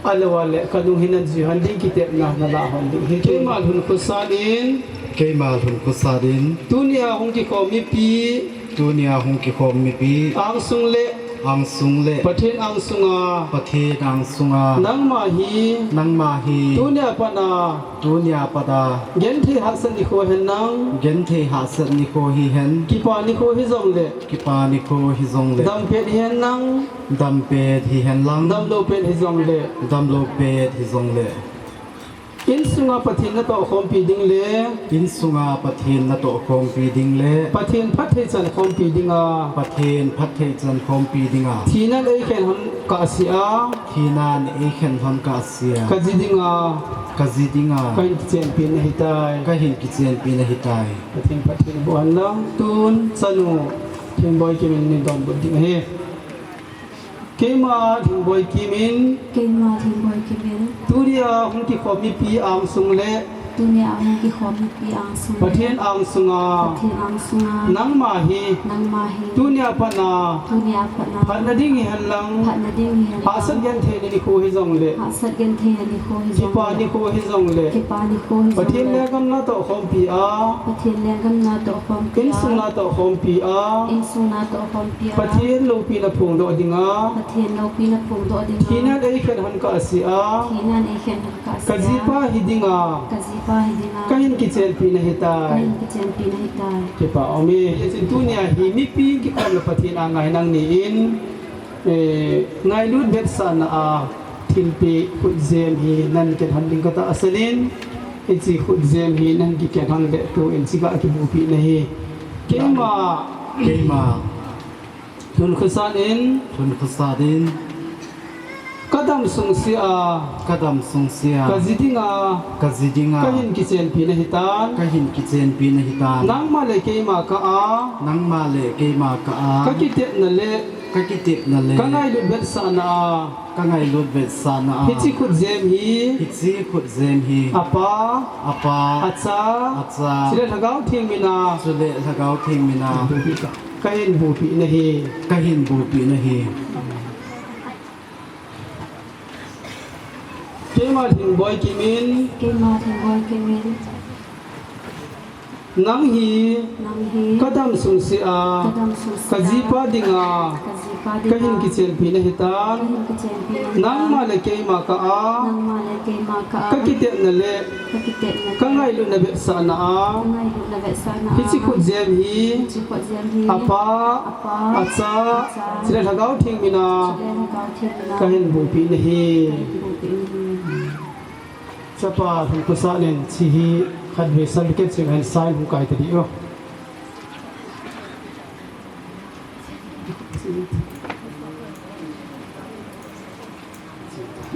Ahilou le, kalung hi najui hon ding, kitepna nalah hon ding ahi. Keima Lhunkhosan in. Keima Lhunkhosan in. Tunia hung kikhom mipi. Tunia hung kikhom mipi. Angsung le. Angsung le. Pathen angsunga. Pathen angsunga. Nangma hi. Nangma hi. Tunia pat a. Tunia pat a. Genthei hahsat nikho hihen lang. Genthei hahsat nikho hihen. Kipa nikho hijongle. Kipa nikho hijongle. Dampet hihen lang. Dampet hihen lang. Damlou pet hijongle. Damlou pet hijongle. Insunga Pathen natoh khompi ding le. Insunga Pathen natoh khompi ding le. Pathen phatthei chan khompi dinga. Pathen phatthei chan khompi dinga. Thinan eikhen hon kahsea. Thinan eikhen hon kahsea. Kaji dinga. Kaji dinga. Kahin kichenpi nahitai. Kahin kichenpi nahitai. Pathen phatthei boh hen lang. Tun chanu Lhingboi Kim in nei donbut ding ahi. Keima Lhingboi Kim in. Keima Lhingboi Kim in. Tunia hung kikhom mipi angsung le. Tunia hung kikhom mipi angsung le. Pathen angsunga. Pathen angsunga. Nangma hi. Nangma hi. Tunia pat a. Tunia pat a. Phatna ding hihen lang. Phatna ding hihen lang. Hahsat gentheina nikho hijongle. Hahsat gentheina nikho hijongle. Kipa nikho hijongle. Kipa nikho hijongle. Pathen lenggam natoh khompi a. Pathen lenggam natoh khompi a. Insung natoh khompi a. Insung natoh khompi a. Pathen loupina phongdoh dinga. Pathen loupina phongdoh dinga. Thinan eikhen hon kahsea. Thinan eikhen hon kahsea. Kajipa hi dinga. Kajipa hi dinga. Kahin kichenpi nahitai. Kahin kichenpi nahitai. Kipa aume. Hichin tunia hi mipi kikhom le Pathen anga hi nangni in. Eh, ngailut vetsahna a thilpeh khutjem hi nahin ken hon ding katahsan in, hiche khutjem hi nahin kiken hon le tun hiche ga kibupi nahi. Keima. Keima. Lhunkhosan in. Lhunkhosan in. Kadam sungsea. Kadam sungsea. Kaji dinga. Kaji dinga. Kahin kichenpi nahitan. Kahin kichenpi nahitan. Nangma le keima kah a. Nangma le keima kah a. Kakitepna le. Kakitepna le. Kangailut vetsahna a. Kangailut vetsahna a. Hiche khutjem hi. Hiche khutjem hi. Apa. Apa. Acha. Acha. Chule Lhagao Theng mina. Chule Lhagao Theng mina. Kahin bupi nahi. Kahin bupi nahi. Keima Lhingboi Kim in. Keima Lhingboi Kim in. Nang hi. Nang hi. Kadam sungsea. Kadam sungsea. Kajipa dinga. Kajipa dinga. Kahin kichenpi nahitan. Kahin kichenpi nahitan. Nangma le keima kah a. Nangma le keima kah a. Kakitepna le. Kakitepna le. Kangailutna vetsahna a. Kangailutna vetsahna a. Hiche khutjem hi. Hiche khutjem hi. Apa. Apa. Acha. Acha. Chule Lhagao Theng mina. Chule Lhagao Theng mina. Kahin bupi nahi. Kahin bupi nahi. Chapa Lhunkhosan in hiche hi khatvei certificate ching ahin sign hung kai tadi o.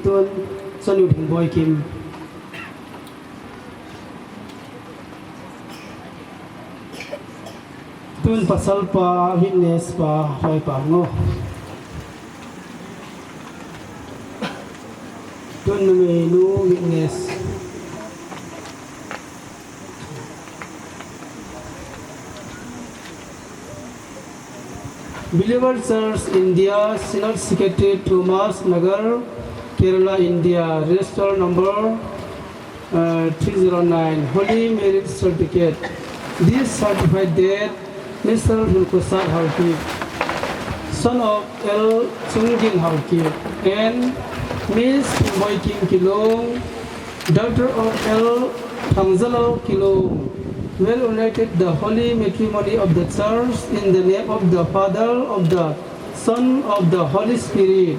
Tun, chanu Lhingboi Kim. Tun pasal pa, witness pa, hoipa ngo. Tun numeinu, witness. Believer Church India, Synod Secretary, Thomas Nagar, Kerala, India, register number, uh, three zero nine, Holy Marriage Certificate. This certified that Mister Lhunkhosan Haokip, son of L Chunggin Haokip and Miss Lhingboi Kim Kilung, daughter of L Thangzalal Kilung, well united the holy matrimony of the church in the name of the Father, of the Son, of the Holy Spirit.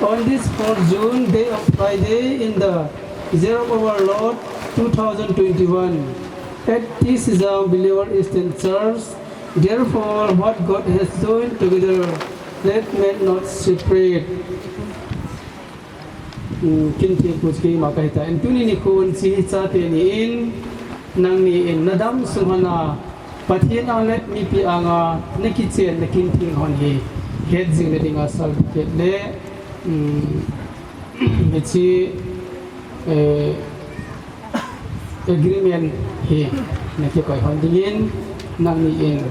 On this fourth June, day of Friday, in the year of our Lord two thousand twenty-one, at T Sijang Believer Eastern Church, therefore, what God has joined together, let man not separate. Um, kin theng pu chu keima kahitan. Tuni nikho in hiche hi chate ni in, nangni in nadam sung hon a, Pathen ang le mipi anga nakichen, nakin theng hon hi, het jing na dinga certificate le, um, hiche, eh, agreement hi nakikoi hon dingin, nangni in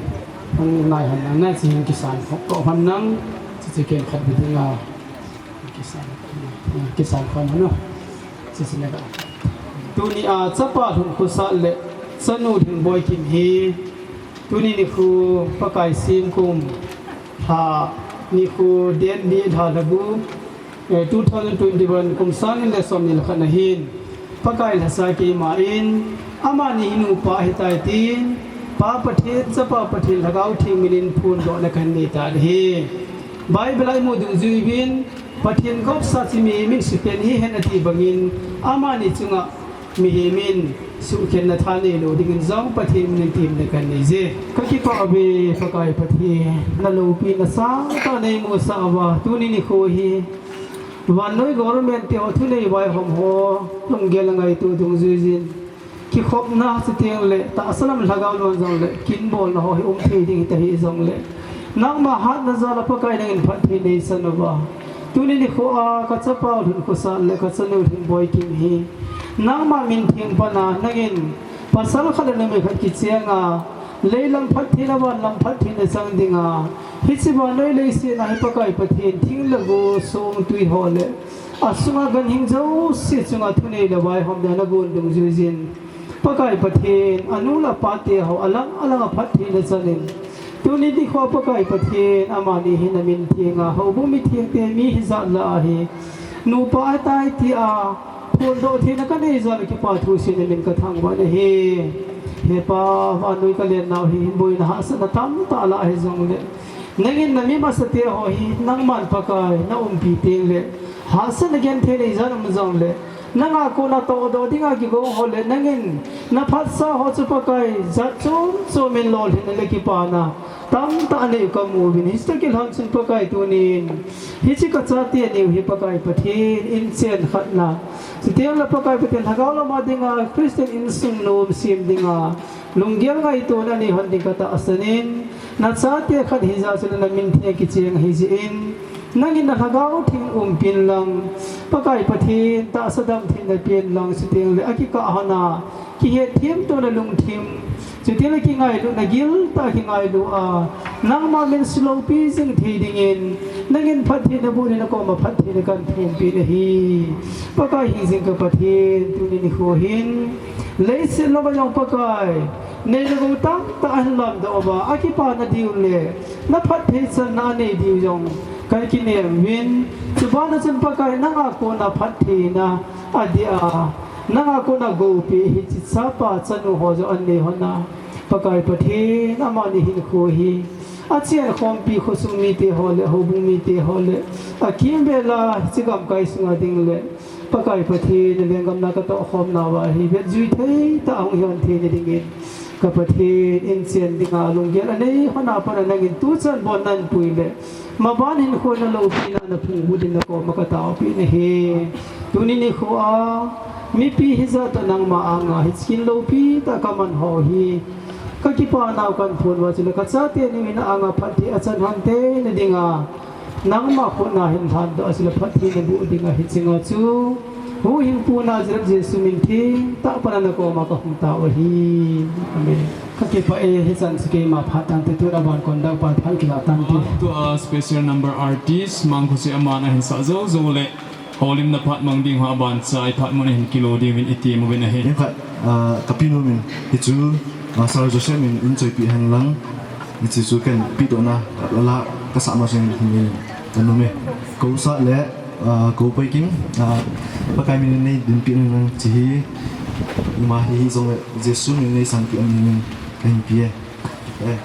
hung nai hon lang, nache hin kisan hon ko hon lang, hiche ken khat bou dinga. Kisan khom ano. Sisinaga. Tuni a chapa Lhunkhosat le chanu Lhingboi Kim hi tuni nikho Pakai simkum lha nikho date ni lha lhagu, eh, two thousand twenty-one kum sang ni le som ni le khat na hin Pakai lhasa keima in amani hi nupa ahitai tin Pa Pathen, Chapa Pathen, Lhagao Theng min in phondohna kahin nei tan ahi. Bible a imu dungjui uvin Pathen gopsa chu mihem in suhkhen hihen ati bangin amani chunga mihem in suhkhenna tha neilou dingin jong Pathen min in temna kahin nei e. Kakipah uve Pakai Pathen, naloupina sangtah neimusah uva tuni nikho hi vannoi government te ho thunei vaihom ho lunggel ngaito dungjuijin kikhopna chuteng le tahsa lam lhagao lon jong le kinbolna ho hi um thei ding hita hih jong le nangma hatna jal a Pakai nangin phatthei neisan uva tuni nikho a kachapa Lhunkhosat le kachanu Lhingboi Kim hi nangma min theng pan a nangin pasal khat le numei khat kicheng a leilam phattheina vanlam phattheina chang dinga hiche vannoi leiset a hi Pakai Pathen thing le go song tui ho le asunga ganhing jouse chunga thunei le vaihomna nagon dungjuijin Pakai Pathen, anu le apa te ho alang alang a phattheina chan in tuni nikho Pakai Pathen amani hi namin theng a houbung mitheng te mi hijat lah a hi nupa ahitai tia phondoh theina kanei jal a kipa thu seiyin namin kathangvah in ahi. He Pa, vannoi kalen nau hi boina hahsatna tamtah alah hijong le nangin nami masa te ho hi nangman Pakai naumpi teng le hahsatna genthei nei jal a um jong le nanga kona tohdoh dinga kigong ho le nangin naphatsah ho chu Pakai jat chom chom in lolhinna le kipana tamtah anei u kamu uvin hiche toh kilhon chun Pakai tunin hiche kachate neu hi Pakai Pathen in chenkhatna chuteng le Pakai Pathen lhagao lam a dinga Christian insung nom sem dinga lunggel ngaitona nei hon ding katahsan in nachate khat hijat chun namin theng a kicheng ahijeh in nangin nalhagao theng umpin lang Pakai Pathen tahsa damtheina pen lang chuteng le akikah hon a kihetthem tona lungthim chuteng le kingailutna giltah a kingailu a nangma min suloupi jing thei dingin nangin phattheina boh in nakoma phattheina kahin thumpi nahi. Pakai hingjing ka Pathen, tuni nikho hin leiset lama jong Pakai neina gou tamtah ahin lamdoh uva akipana diu le naphatthei channa anei diu jong kahin kinem uvin chubana chun Pakai nanga kona phattheina adeh a nanga kona goupi hiche chapa chanu ho jong anei hon a Pakai Pathen amani hinkho hi achenkhompi khosung mite ho le houbung mite ho le akimvel a hiche gamkai sunga ding le Pakai Pathen lenggam na katohkhomna uva hi vetjui thei tah a hung hion theina dingin ka Pathen in chen dinga lunggel anei hon a pat a nangin tuchan bon nahin pui le maban hinkho naloupina naphung uvin nakoma kataopi nahi. Tuni nikho a mipi hijat a nangma anga hiche kin loupi tah kaman ho hi kakipana u kahin phon uva chule kachate neo hin na anga phatthei achan hon theina dinga nangma khut na hin lhandoh a chule phatthei naboh dinga hiche nga chu huhhingpu Nazareth Jesu min theng tah a pat a nakoma kahung tao ahi. Amen. Kakipah e, hichan chu keima phat tante, tun aban conduct pan phat kila tante. Tua special number artist Mangkhosi aman ahin sah jou jou le houlimna phat mang ding ho aban chai phat mun ahin kilo ding uvin iti mu uvin ahi. Ning khat, ah, kapinu min hichu, ah, Sir Joseph min in choipi hen lang hichu chu ken pi dona la kasah ma sing hin kan nume. Ko sa le Ah, ko Paikim, ah, Pakai min nei dinpi nang chi hi, ima hi hi jong le Jesu min nei sangpi a min nei kahin pi e. Eh.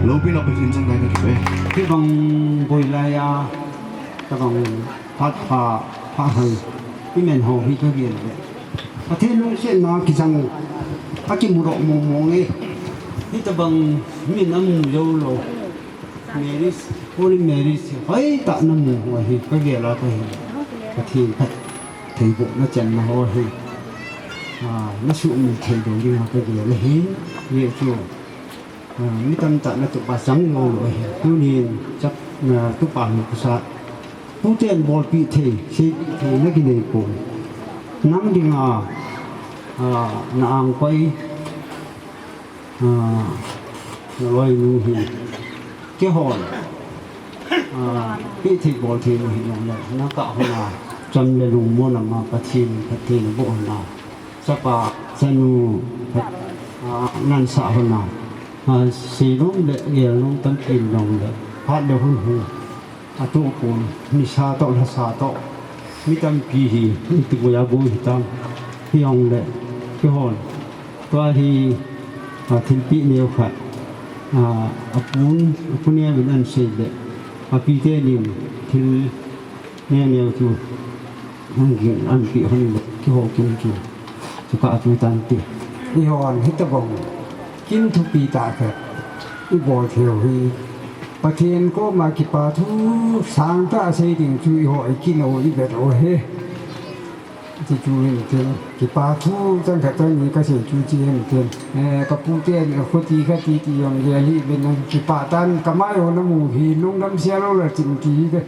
Lopi lo Pathen chan kai ka kipah e. Kei bang boi lai a, ka bang phat pha, phat hai, i men ho hi ka gel le. Pathen lungsetna kichang, a kimu doh mong mong e. Hitabang min a mu jou lou. Marriage, holy marriage, hoitah na mu ho hi, ka gel a ka hi. Pathen phattheibohna channa ho hi. Ah, na suhmil thei ding ding a ka gel a hi. Ye chu. Ah, mi tamtah na tupa chang lou lou ahi. Tunin chap, ah, tupa hi kasa. Tuten bolpeh thei, seipeh thei na kinei pon. Nang dinga, ah, na angkoi, ah, na loinu hi. Keihon, ah, peh thei bol thei nu hi nong le. Na kah hon a, cham le lungmon a ma Pathen, Pathen boh hon a. Chapa, chanu, ah, nan sah hon a, ah, seinom le gelnom tampi nong le, phat le hun hu, atoh pon, nisa toh, lhasa toh, mi tampi hi, mi ti boya bo hitam, hi ong le, keihon, tua hi, ah, thilpeh neo khat, ah, apun, apu neo in an sei le, api tenin, thil, Neo neo chu, nang ging an pi hon le, keiho kin chu, chu ka chu tan ti. Eihon hitabang, kin thupi tah khat, i bol thei u hi. Pathen koma kipa thu, sangtah a sei ding chu eiho i kin u i vet u hi. Ti chu hin tin, kipa thu chang khat chang ni ka sei chu chi hin tin. Eh, ka pu te ni ka khuti kha ti ti jong le hi ve nang kipa tan ka mai ho na mu hi lungdam sia lou la chin ti ve.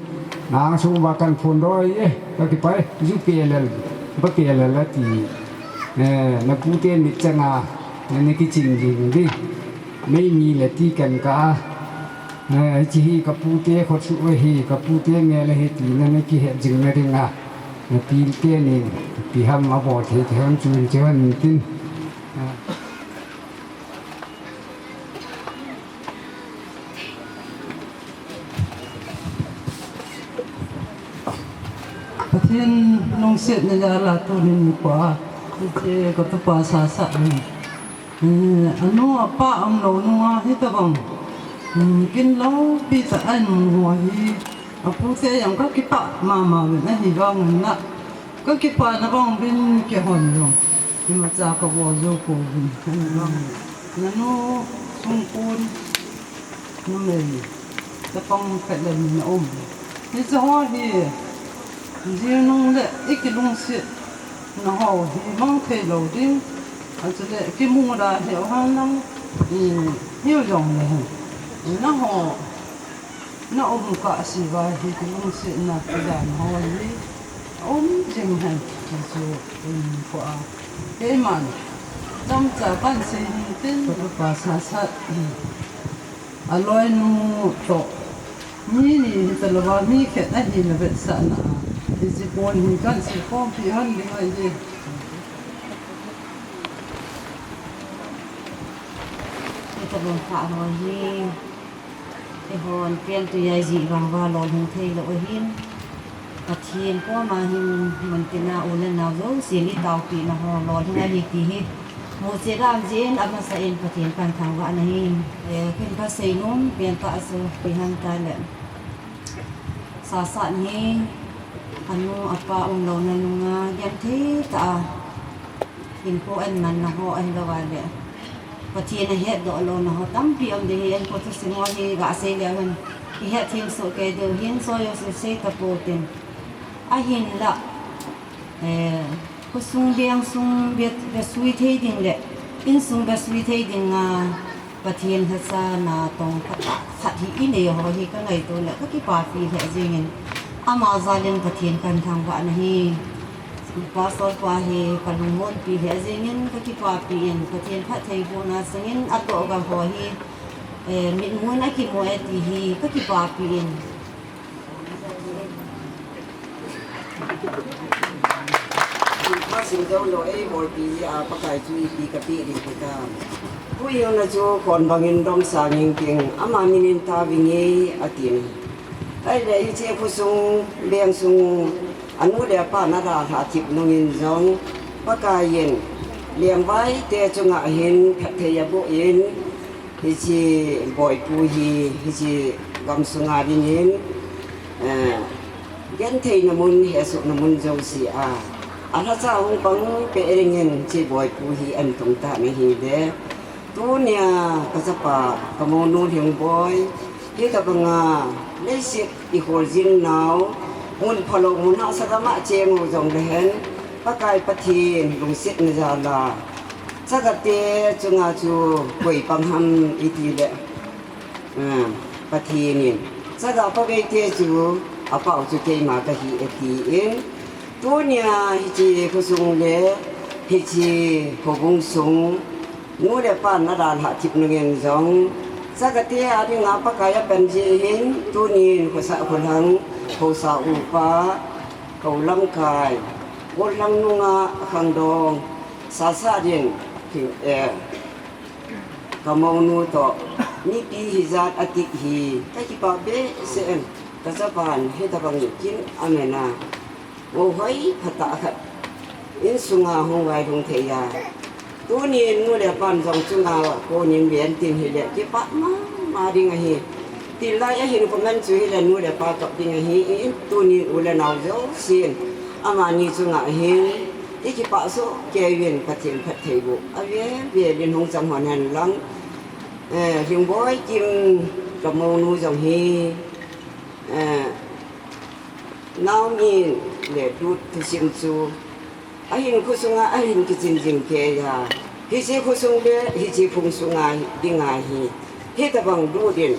Nang sung va kan phone doi e, ka kipa e, ju pe lel, ba pe lel la ti. Eh, na pu te ni chang a, na ni ki chin ding di. Mei ni le ti kan ka a. Eh, hiche hi ka pute khut chu ahi, ka pute mel ahi tina na kihet jing na dinga, na pilte nin, ipi ham abol thei thei ham chu in che hon tin. Eh. Pathen lungsetna jal a tuni nikho a, hiche ka tupa Sasat in, eh, anu apa umlou nunga hitabang, hmm, kin loupi tah a ahin mu ho hi, apute jong ka kipah mama uvin, ahivangin na ka kipana bang uvin keihon jong imacha ka bol jou pouvin, ahivangin nanu sungpon numei chapang khat le ni na um. Hiche ho hi jil nung le i kilungsetna ho hi mang thei lou ding. Achule kimu da hi o han lang, i hiu jong le hen, nangho na um kah a si uva hi kilungsetna kidan ho hi aum jing hen. Hichu in ko a keiman chomcha kan sei hin tin, ka tupa Sasat, aloinu toh mi ni hita louva, mi khat ahina vetsahna a, hiche pon hi kan sei khompi hon ding ahi. Hitabang phat ho hi eihon pentui a ijih vang uva lolhing thei lou ahin, Pathen koma hin muntina u le nao jousen i taopehna ho lolhing ahi ti hi muchet a um jeh in, amasa in Pathen kahin thangvah nahi. Eh, ken ka seinom pen tah chu ipi ham itile, Sasat hi anu apa umlouna nunga genthei tah a hinkho ahin manna ho ahilou a le Pathen ahetdoh louna ho tampi um ding ahi. Hinkho thusim ho hi ga sei leu hen ihet them soh kei diu hin, soh jouse sei tapou tin, ahinla, eh, khosung vengsung ve, vesui thei ding le insung vesui thei dinga Pathen lhacha natong phatah khat hi inei ho hi ka ngaito le ka kipapi lheh jengin, ama jal in Pathen kahin thangvah nahi. Pastor pa hi ka lungmonpi lheh jengin ka kipapi in, Pathen phattheibohna changin atohgah ho hi, eh, mitmun akimu e ti hi ka kipapi in. Thilpha simjou lou eibolpi jeh a Pakai chu ipi kapeh ding hitam. Pu Hingna chu khon bangin domsang inge, ama minin taovinge atin. Ahile hiche khosung vengsung anu le apa nadalhah thip nungin jong Pakai in Lengvai te chunga hin phatthei aboh in, hiche boipu hi hiche gamsunga dingin, eh, gentheina mun, hesohna mun jouse a alhacha hung pang peh dingin hiche boipu hi ahin tungtan ahile, tunia ka chapa ka mounu Lhingboi hitabanga leiset i kholjin nau, mun phalou mun hahsa gam a cheng u jongle hen, Pakai Pathen lungsetna jal a chagate chunga chu koi pang ham itile, ah, Pathen in chaga paveite chu apau chu keima kahi atin, tunia hiche khosung le hiche houbung sung nu le pa nadalhah thip nungin jong chagate a dinga Pakai apan jeh hin tunin khosah kholhang, haosa upa, hou lamkai, gollhang nunga khangdong Sasat in, eh, ka mounu toh mipi hijat ati hi ka kipah behseh in, ka chapan hitabang kin amen a, o hoi phatah khat insunga hung vailhung thei a, tunin nu le pan jong chunga konin ven tin hile kipah mama ding ahi. Tin lai ahin comment chu hile nu le pa kap ding ahi in, tunin u le nao jousen amani chunga hin i kipah soh kei uvin Pathen phattheiboh ave vel in hung chang hon hen lang. Eh, Lhingboi Kim ka mounu jong hi, eh, Naomi le Ruth thusim chu ahin khosunga ahin kichin jing kei a, hiche khosung le hiche phung sunga dinga hi hitabang Ruth in,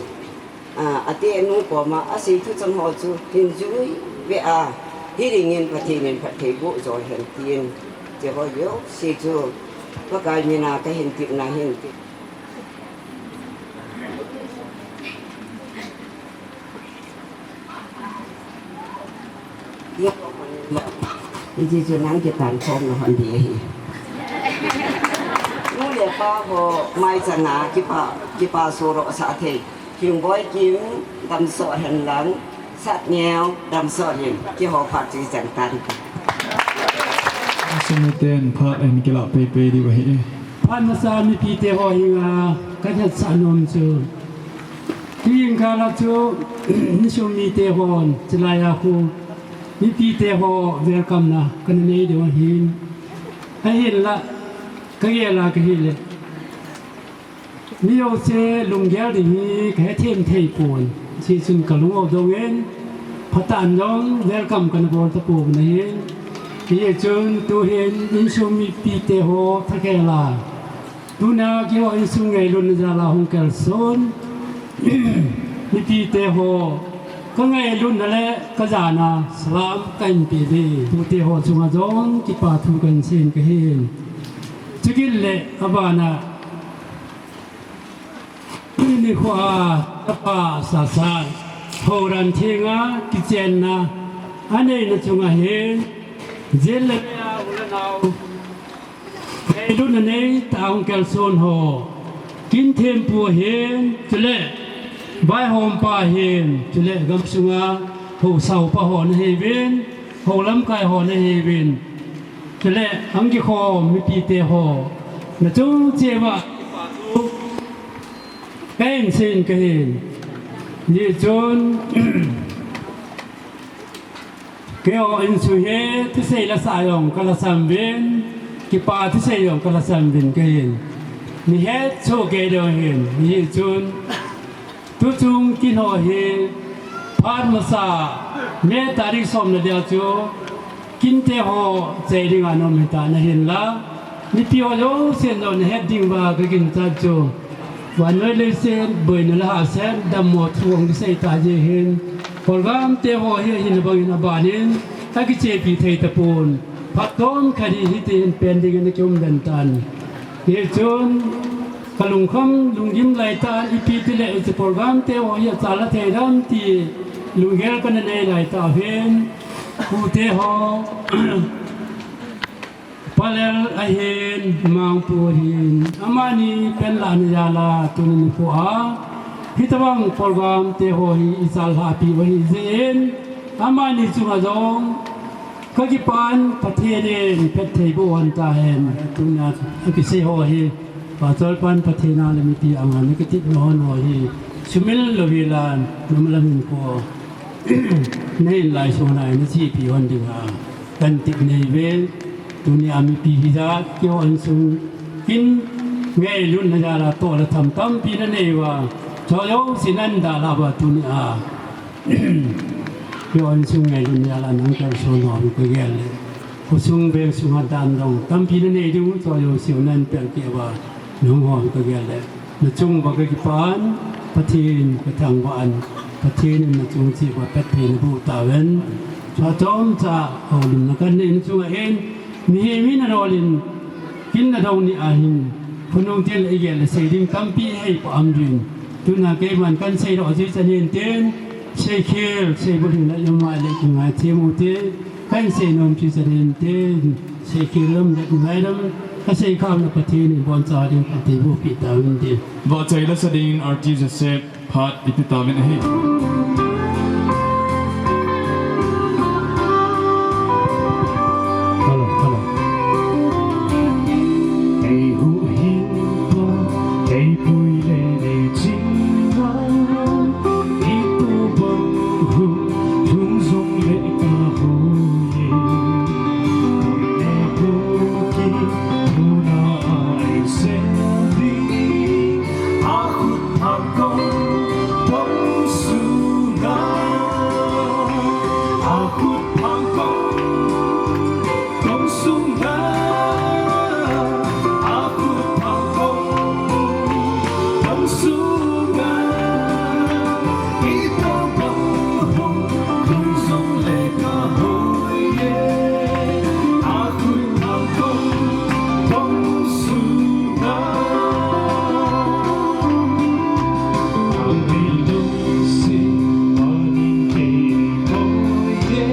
ah, atenu koma asei thuchang ho chu hin jui ve a, hidingin Pathen in phattheiboh jo hen tin, hiche ho jouse chu Pakai mina kahin tepna hin ti. Iti chu nang kitan khom na hon di ahi. Nu le pa ho mai changa kipa, kipa suro sa thei. Hingboi Kim damso hen lang, Satngeo damso hen, kiho phat chu chang tan. Sumiten phat en kila pepe di ahi. Phat masa mipite ho hinga, ka jat sa nom chu. Tuin kala chu, ni sum mite hon, chilai a khu, mipite ho welcome na, kana nei ding ahin. Ahinla, ka gel a ka hile. Mi jouse lunggel ding hi ka hethem thei pon. Hichun ka lung u dongin, phatah in jong welcome kana bol tapon ahin. Hichun tuhin insung mipite ho thagel a. Tuna keiho insung ngailutna jal a hung kalson. Mipite ho ka ngailutna le ka jana salam kahin pe uve. Tute ho chunga jong kipa thu kahin sei kahin. Chukit le abana Nikho a, tapa Sasan, Horan Thenga, kichenna, aneina chunga hin, jin le a u le nao, ngailutna nei tah a hung kalson ho, Kinthempu hin, chule, vaihompa hin, chule, gamsunga, haosa upa ho nahiuvin, hou lamkai ho nahiuvin, chule, hung kikhom mipite ho, nachung cheh uva, Kahin seiyin kahin. Hichun, keiho insung hi, thusei lasa jong kalasa uvin, kipa thusei jong kalasa uvin kahin. Nei het soh kei ding ahin. Hichun, tuchung kin ho hi, phat masa, May tarik somna dia chu, Kinte ho chei dinga naum hita nahinla, mipi ho jousen jong nahet ding uva kaginchat chu. Vannoi leiset boina le hahsat, dammo thu hung kisei ta jeh hin, program te ho hi ahina bangin abanin, akichepi thei tapon, phat chomkhat hi hiti hin pen dingin akium den tan. Hichun, kalungkham, lunggim laitah, ipi tile, hiche program te ho hi achalha thei dem ti, lunggel kana nei laitah hin, pute ho, Palel ahin, Mangpu ahin, amani penlahna jal a, tuni nikho a, hitobang program te ho hi ichalhahpi u ahi jeh in, amani chunga jong, kakipan, Pathen in phatthei boh hon tahen, tuna akisei ho hi, Pacholpan Pathen a le mipi anga nakitepna hon ho hi, sumil lou hilan, namalam in ko, nahin laisona nachepi hon dinga, kahin tep nei uve, tunia mipi hijat, keiho insung, kin, ngailutna jal a toh le tham tampi nanei uva, choi jouse nahin dalhah uva tunia. Keiho insung ngailutna jal a nang kalson ho kagel le. Khosung veng sunga dan dong tampi nanei diu, choi jouse nahin pelkeh uva, nahung ho kagel le. Nachung uva kakipan, Pathen kathangvah in, Pathen in nachung cheh uva phatthei naboh tahen. Chua chomcha, houlimna kanei nachunga hin, mihem hi nadol in, kin nadong ni ahin, khonung tin le igel le sei ding tampi heipah aum jin. Tuna keiman kahin seidoh chu chan hintin, seikhel, seibulhing le imai le kingaithem u te, kahin seinom chu chan hintin, seikhel lam le kingai lam, kaseikham le Pathen in boncha ding phatthei bohpeh tahen tin. Vahchoi lasa dingin R T Joseph phat ipi tauvin ahi. Hello, hello. Ei huhhingpa, ei pui le nei chingna, itobang hung lhung jongle kahoiye. Tun le bou kipuna a eisem ding, akhut phangkong tong sunga, akhut phangkong tong sunga, akhut phangkong tong sunga, itobang hung lhung jongle kahoiye. Akhut phangkong tong sunga, amin lungset panin kei hoiye.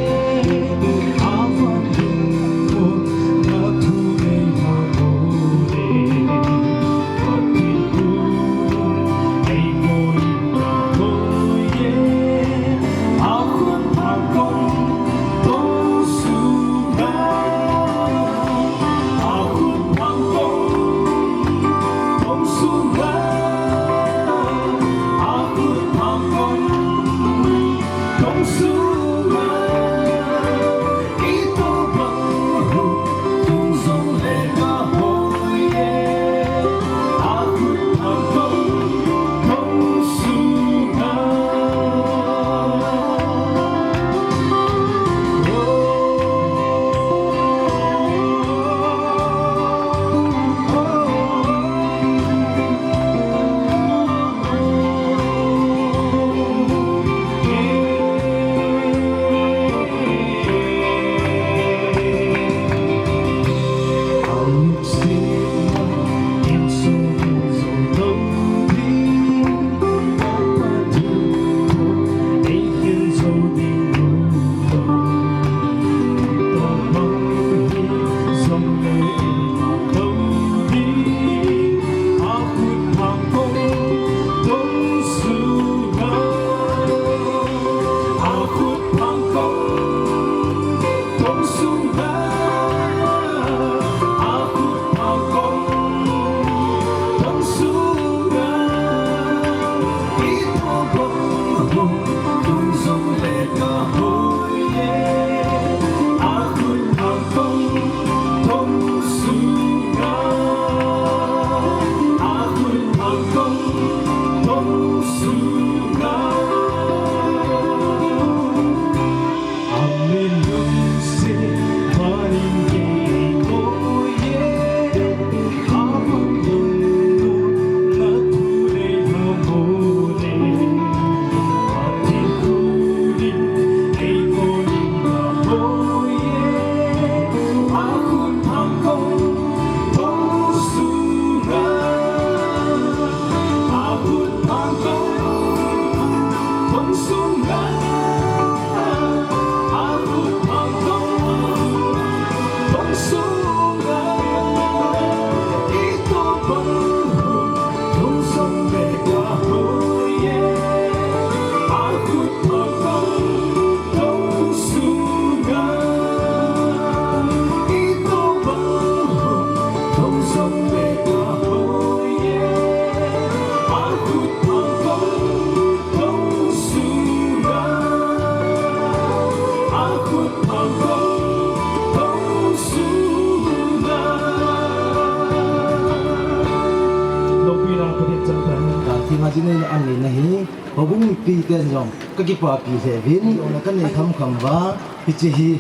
Ngaji neina an neina hi, houbung mipiten jong kakipapi lheh uvin, ona kanei khamkham uva, hiche hi,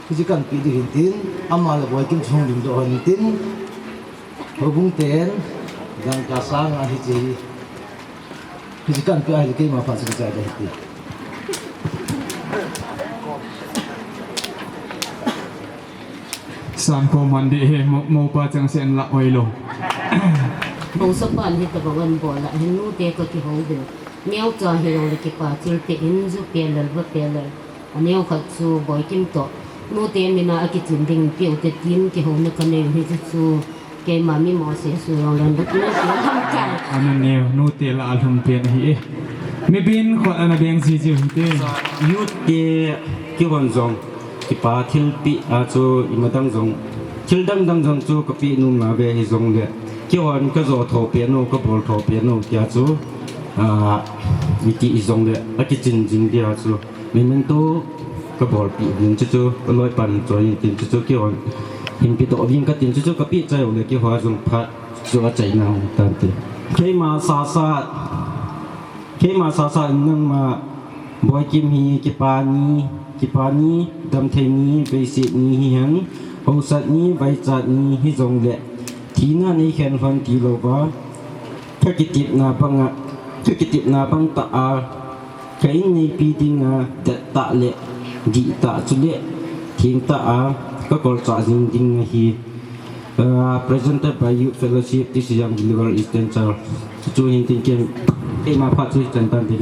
hiche kahin pe diu hintin, ama le Boikim chu hung dingdoh hon tin, houbung ten, dangka sanga hiche hi, hiche kahin pe ahile keima phat chu kichai ding hite. Sankhom man ding ahi, mo, mopa changseh in la oilou. Haosapan hitobang abol a hin nute kakihou uvin. Neocha hijongle kipa thilpeh in ju pelal va pelal. Aneo khat chu Boikim toh nute mina akichin ding peuvin te tin kihouna kanei u hi chu chu. Keima mi mose su jong lon duk nute lamkai. Ana neo, nute lah a lhum pen ahi e. Mi bin khut ana beng jiji u hite. Youth te kihon jong kipa thilpeh a chu ima dang jong, thil dang dang jong chu kapeh nom nauve hijongle, kihon kajo tho pen u, kabol tho pen u tia chu, a, iti hijongle, akichin jing dia chu. Memento kabolpeh uvin chuchu, kaloipan choi in tin chuchu kihon hin pedoh uvin katin chuchu kapeh chai uleh kihon jong phat chu achaina hung tante. Keima sasa, keima sasa in nangma Boikim hi kipa ni, kipa ni, damthei ni, veiset ni hihen, haosat ni, vaichat ni hijongle, thina neikhen lhon tilouva, kakitepna banga, kakitepna bang tah a, ka in neipi dinga, dettah le, dihtah chule, thengtah a, kakolchah jing ding ahi. Uh, presented by Youth Fellowship, this is Young Believer Eastern Church. Chuchu hintin ken, keima phat chu hichan tante.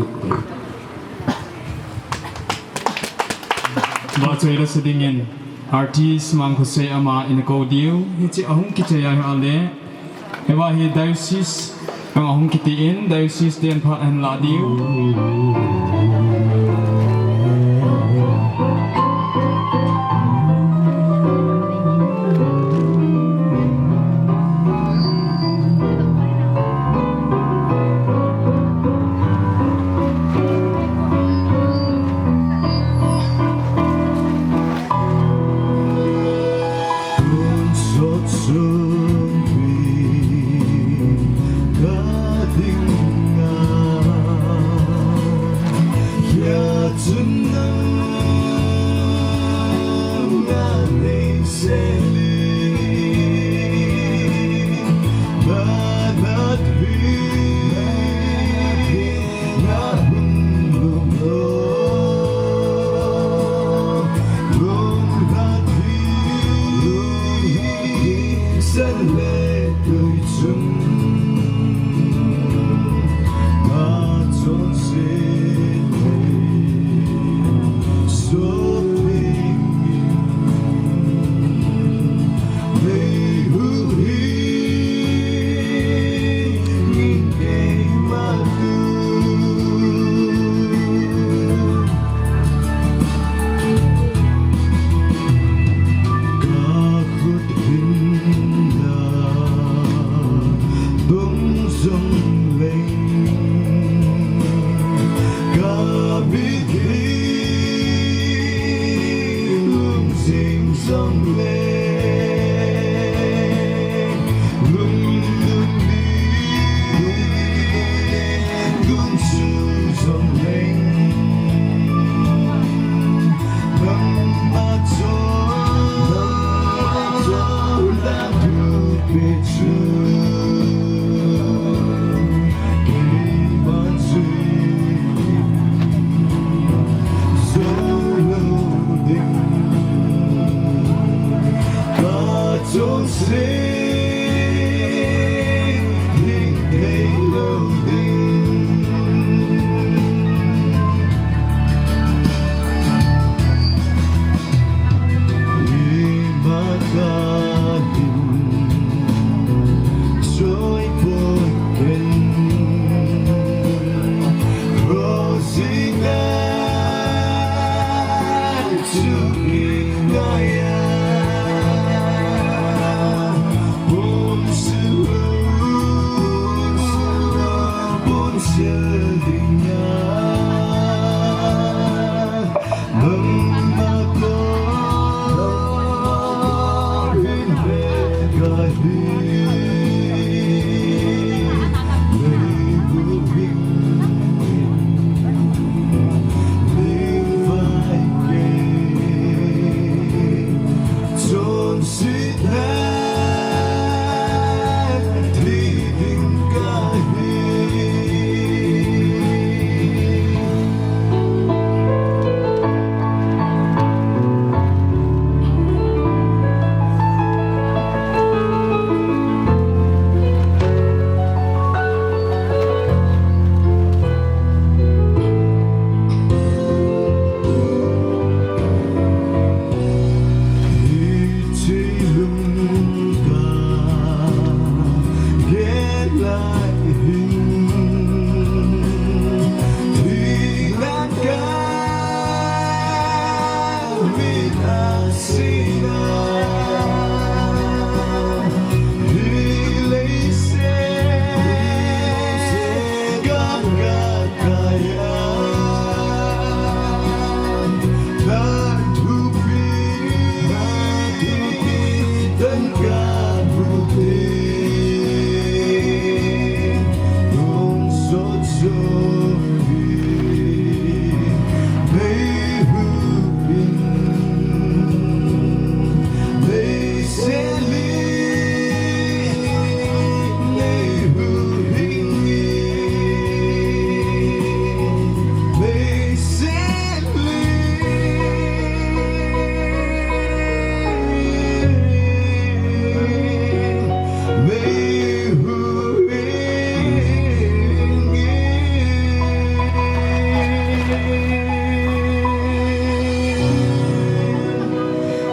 Vahchoi lasa dingin, artist Mangkhosei ama ina kou diu, hiche ahung kichai ahile, hiva hi diocese, ahung kiti in, diocese ten phat ahin lah diu.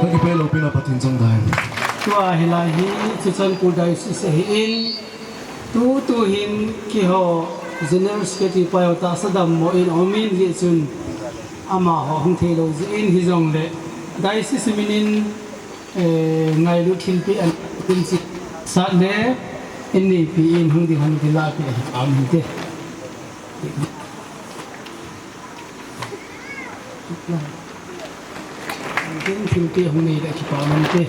Kakipah lou pen a Pathen chang dan. Tua hilai hi Churachandpur Diocese ahin, tutu hin keiho General Secretary pa ho tahsa dammo in aumin, hijeh chun amaho hung thei lou jeh in, hijongle Diocese minin, eh, ngailut thilpeh ahin, sat le in neipi in hung ding hung ding lah peh ahi, amen te. Tin thilpeh hung nei le kipa amen te.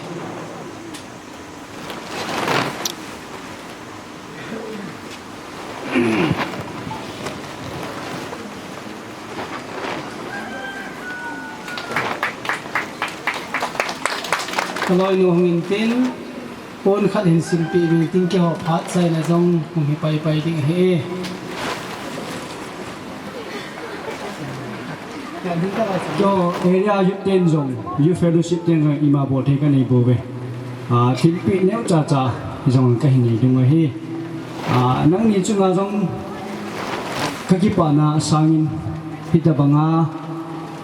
Ka loinu hung in tin, pon khat hin simpeh in tin, keiho phat chaina jong hung hi pai pai ding ahi. Tua area youth ten jong, youth fellowship ten jong ima bol thei ka nei bou ve. Ah, thilpeh neo cha cha jong ka hin nei ding ahi. Ah, nangni chunga jong ka kipana sangin hitabanga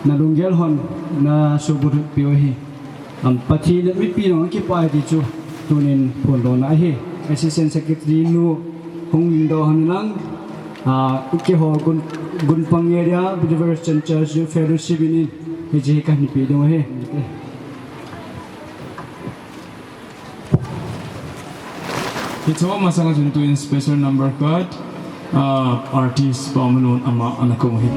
na lunggel hon na subut peh u ahi. Am, Pathen le mipi jong kipah e ti chu tunin phondohna ahi. Assistant Secretary nu hung lhingdoh hon lang, ah, keiho Gun-, Gunpang Area Believer Christian Church Youth Fellowship in, in hiche hi ka hin pe ding ahi. Hiche masanga chun tuin special number khat, ah, artist Pamlun ama ana kou ahi.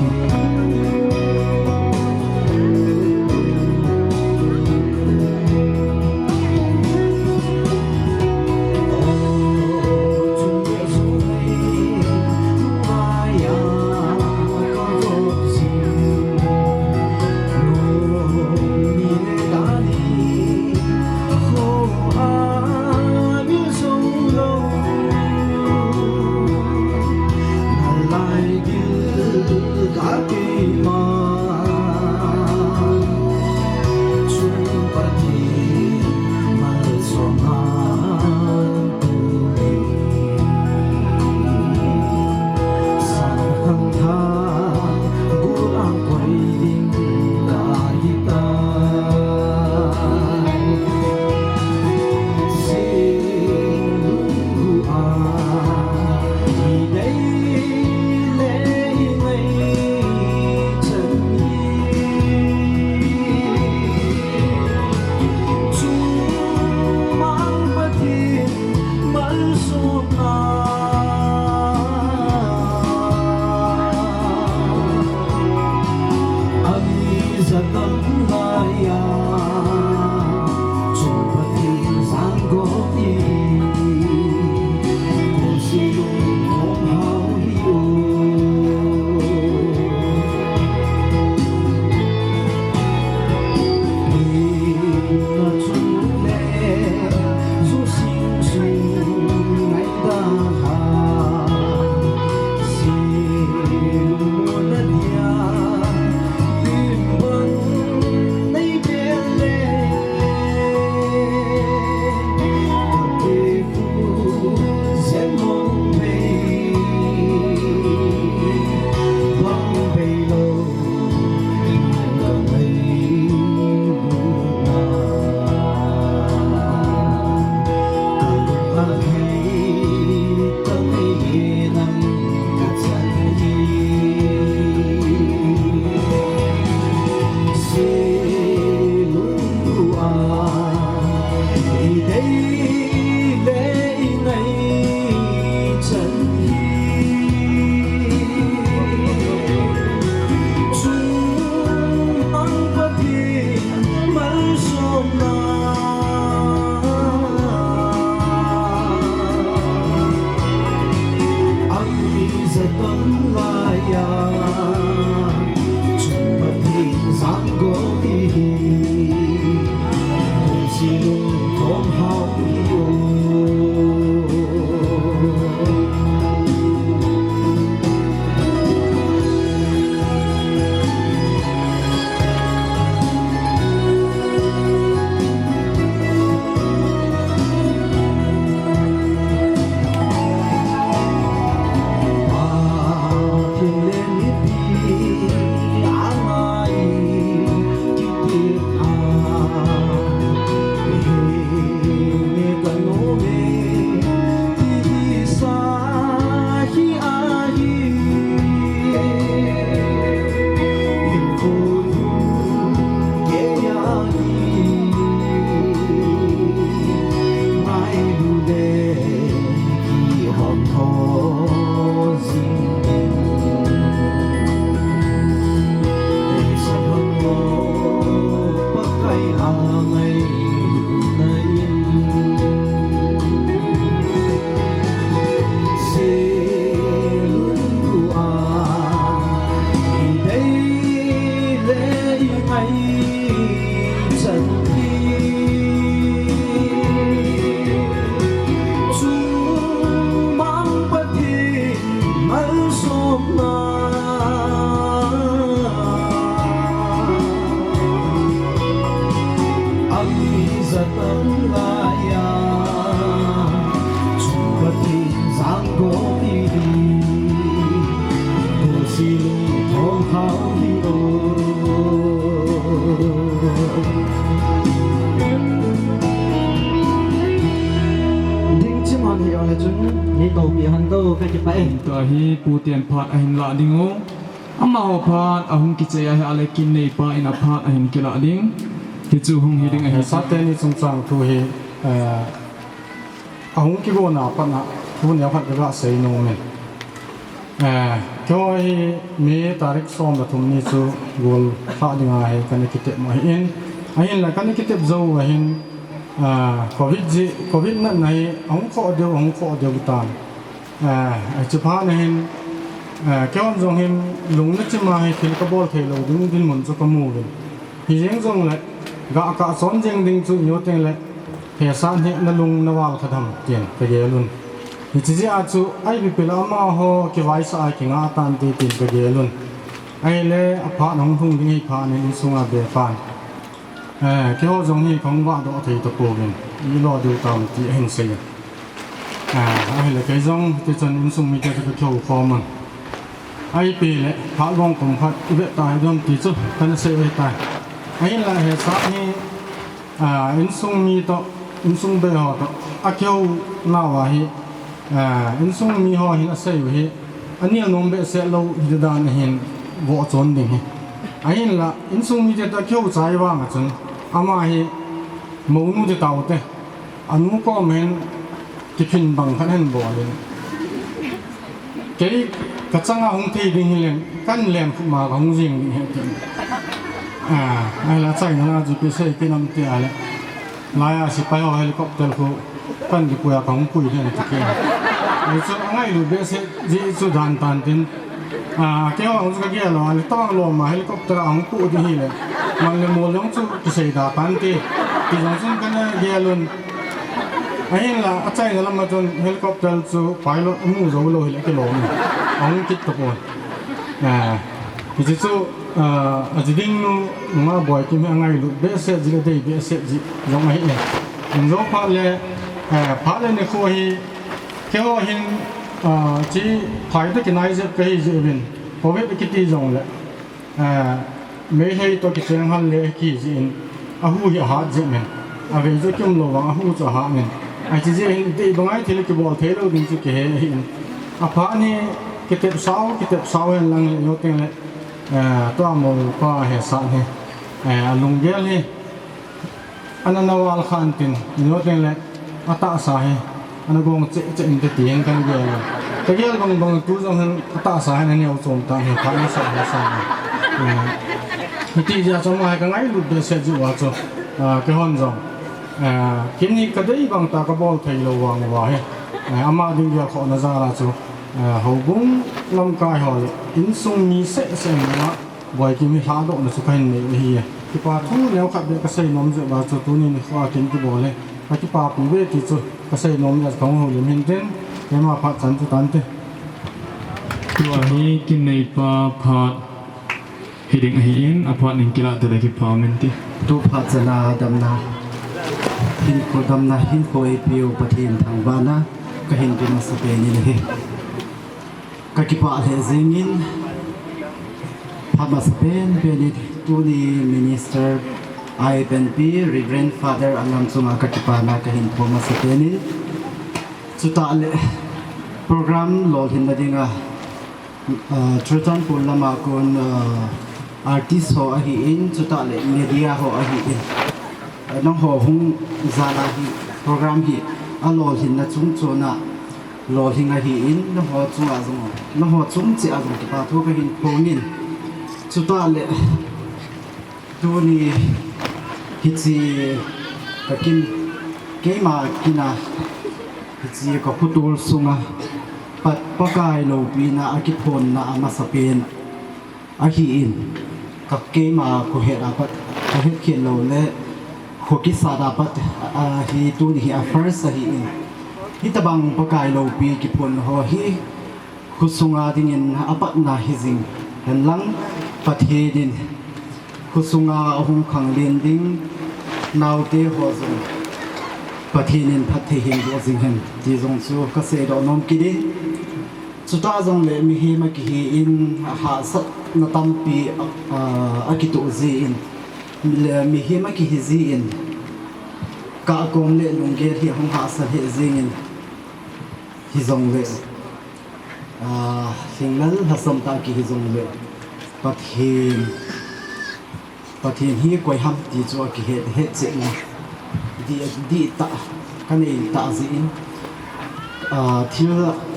Ding chim hon hi ole chun, ni to pi hon to ka kipah e. Tua hi pu ten phat ahin la ding u. Amaho phat ahung kichai ahi ale kin neipa in a phat ahin kila ding. Hichu hung hi ding ahi. Sa teni chungchang thu hi, eh, ahung kigona pat na thu neo khat ka ga sei nom in. Eh, keiho hi May tarik som le thum ni chu gol lha dinga hi kana kitep mo ahin. Ahinla kana kitep jou ahin, ah, covid ji, covid natna hi ahung khoh deu, ahung khoh deu tan. Eh, hiche phat na hin, eh, keihon jong hin lungna chima hi thil kabol thei lou ding dinmun chu kamu uvin. Hijeng jongle, ga kah chon jeng ding chu ineo tengle, hesa hnehna lung na val kha dem tin kagel un. Hiche jeh a chu, ipi pila amaho kivaisah a kinga tante tin kagel un. Ahile, aphat na hung lhung ding hi phat nin insunga be pan. Eh, keiho jong hi kahung vahdoh thei tapouvin, ilo diu tam ti ahin sei. Eh, ahile kei jong, tichun insung mite toh kakihou khom un. Ipi le, phat long kum khat, ivet ta hi dom ti chu, kana sei ahitai. Ahinla hesa hi, ah, insung mi toh, insung be ho toh, akihou nauva hi, ah, insung mi ho hin asei u hi, anel nom behseh lou hi dan ahin vohchon ding hi. Ahinla, insung mite toh akihou chai vang a chun, ama hi, mounu te tao te, anu kom hin, kiphin bang khat ahin bol in. Kei kachanga hung thei ding hileng, kan len khu ma kahung jing ding ahi tin. Ah, ahile achaina la chu kisei kinam ti ale. Laiya sepai ho helicopter khu kan kipui a kahung pui ding ti kei. Hichu angailut behseh ji chu dan tan tin. Ah, keiho jong chu kagel lou, ale tong lom a helicopter a hung pu ding hile. Man le mol jong chu kisei da tan ti. Ti jong chun kana gel un. Ahinla, achaina lam a chun helicopter chu pilot amu jou lou hile kilom. Ahung kit tapon. Ah, hiche chu, ah, aji ding nu, nunga Boikim hi angailut behseh ji, adei behseh ji jong ahi e. Injo phat le, ah, phat le nikho hi, keiho hin, ah, chi phai toh kinai jep kahi jeh uvin, covid kiti jongle, ah, Meitei toh kicheng hal le kiji in, ahu hi ahat jep in, avei chu kium lou vang ahu chu ahat in. Hiche jeh hin, dei bangai thil kibol thei lou ding chu kihe ahin. Aphat ni kitep sao, kitep sao hen lang le, ineo tengle, eh, tua mopa hesa hi, eh, alunggel hi, ana na val khan tin, ineo tengle, atahsa hi, ana gong cheh cheh inte ti hin kana gel. Kagel bang bang tu jong hin atahsa hin aneo chom tan hi, phat nasa hesa hi. Eh, hiti jeh a chu ama hi kangailut behseh ji uva chu, ah, keihon jong, eh, kin hi kadei bang ta kabol thei lou vang uva hi. Eh, ama ding gel khohna jal a chu, eh, houbung lamkai ho le insung mi seh seh in a Boikim hi lhadohna chu kahin nei u ahi e. Kipa thu neo khat beh kasei nom jeh uva chu tuni nikho a kin kibol e. Kakipapi uve ti chu kasei nom jeh a chu kahung houlim hin tin, keima phat chan chu tante. Tua hi kin neipa phat hi ding ahin, aphat nin kilah tele kipa um inte. Tu phat chan a damna, hinkho damna, hinkho eipeu Pathen thangvahna kahin pe masapen in ahi. Kakipah lheh jeng in, phat masapen pen in tuni minister ahi penpi Reverend Father Angam chunga kakipana kahin phong masapen in, chutah le program lolhinna dinga, ah, Churachandpur lama kon, ah, artist ho ahin, chutah le media ho ahin, ah, nangho hung jal a hi program hi alolhinna chungchon a lolhing ahin, nangho chunga jong, nangho chung cheh a jong kipa thu kahin phong in, chutah le tuni hiche kakin, keima kin a hiche kakhotul sunga Pat, Pakai loupina akiphonna amasapen ahin, ka keima khohet a pat, khohet khel lou le, kho kisat a pat, a, hi tuni hi a first ahin. Hitobang Pakai loupi kiphon ho hi, khosunga dingin apatna hijing henlang, Pathen in khosunga ahung khanglen ding, Naote ho jong Pathen in phatthei hin boh jing hen ti jong chu kasei doh nom kit e. Chutah jongle mihem akihi in hahsatna tampi, ah, akitoh jin, le mihem akihi jin, kahkom le lunggel hi ahung hahsa lheh jengin hijongle, ah, lhinglel lhasam tah kihi jongle Pathen Pathen hi koi ham ti chu akihet, hetchetna dih, dih tah kanei tah jeh in, ah, thil,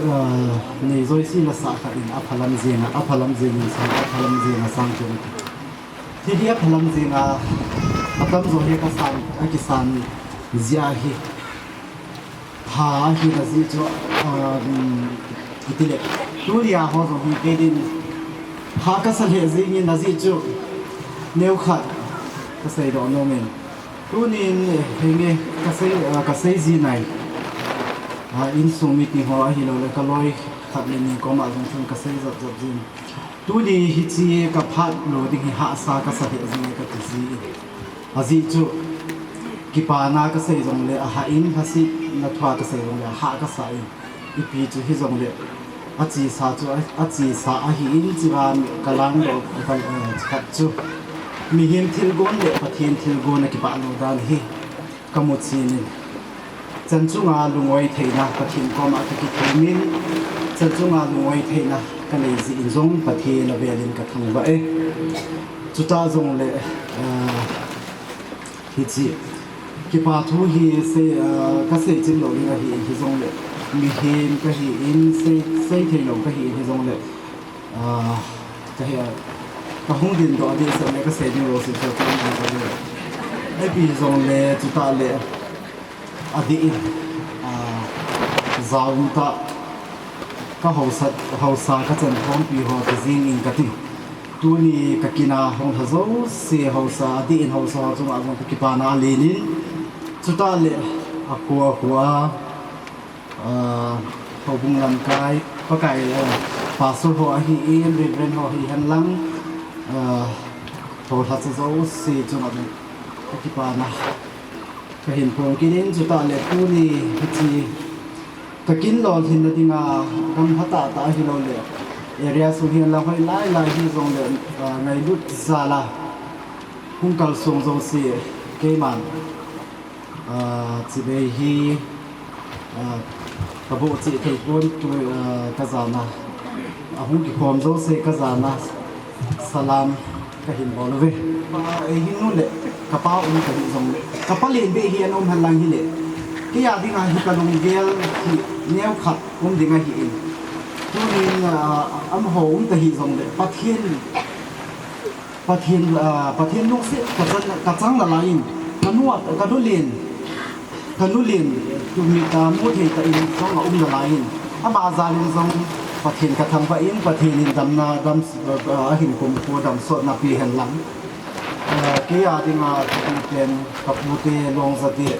ah, nei jouse la sah khat in aphalam jeng a, aphalam jeng in sang, aphalam jeng a sang chu. Thil hi aphalam jeng a, atamjo hi kasan, akisan jeh ahi. Pha ahina jeh chu, um, itile, tunia ho jong hi kei din pha kasa lheh jengin ajeh chu, neokhat kasei doh nomin. Tunin, eh, henge kasei, ah, kasei ji nai. Ah, insung meeting ho ahilou le kaloi khat le ni koma jong chun kasei jat jat jin. Tuni hiche kaphat lou ding hi hahsa kasa lheh jing e kati ji. Ajeh chu, kipana kasei jongle ahah in, lhasetna thua kasei jongle ahah kasa in. Ipi chu hijongle, achesa chu, a, achesa ahin, chua kalang doh, ka, eh, khat chu. Mihem thilgon le Pathen thilgon akipah lou dan hi kamu chen in. Chan chunga lungoi theina Pathen koma kakithumin, chan chunga lungoi theina kanei jeh in jong Pathen avel in kathangvah e. Chutah jongle, ah, hiche kipa thu hi sei, ah, kasei chim lou ding ahin, hijongle mihem kahin, sei, sei theilou kahin, hijongle, ah, kahe, kahung din doh ding seh le kasei ding lou seh chu kahung din doh ding. Ipi jongle chutah le adeh in, ah, jaum tah kahaosa, haosa kachan khompi ho kijing in kati. Tuni kakin a hung lha jouse haosa, adeh in haosa ho chunga jong kakipana alen in. Chutah le akho akho a, ah, houbung lamkai, Pakai, ah, pastor ho ahin, reverend ho hihen lang, ah, ho lhacha jouse chunga jong kakipana kahin phong kit in, chutah le tuni hiche kakin lolhinna dinga gamlha tahtah ahilou le area sung hihen lang hoilai lai hijongle, ah, ngailut jal a hung kalsong jouse keiman, ah, chibai hi, ah, kaboh cheh thei pon, tu, ah, kajana ahung kikhom jouse kajana salam kahin bol uve. Pa, eihin nu le kapa um tahih jongle, kapa len beh hi ana um henlang hile, keiya dinga hi kalunggel hi neokhat um ding ahin. Tunin, ah, amaho um tahih jongle Pathen, Pathen, ah, Pathen lungset kachang, kachang nalai in, kanu, kanu len, kanu len, tumit a mu thei tah in jong aum nalai in, ama jal in jong Pathen kathangvah in, Pathen in damna, dam, ah, ahin kumkho damsotna pe henlang. Ah, keiya dinga kapu ten, kapute, Longja te,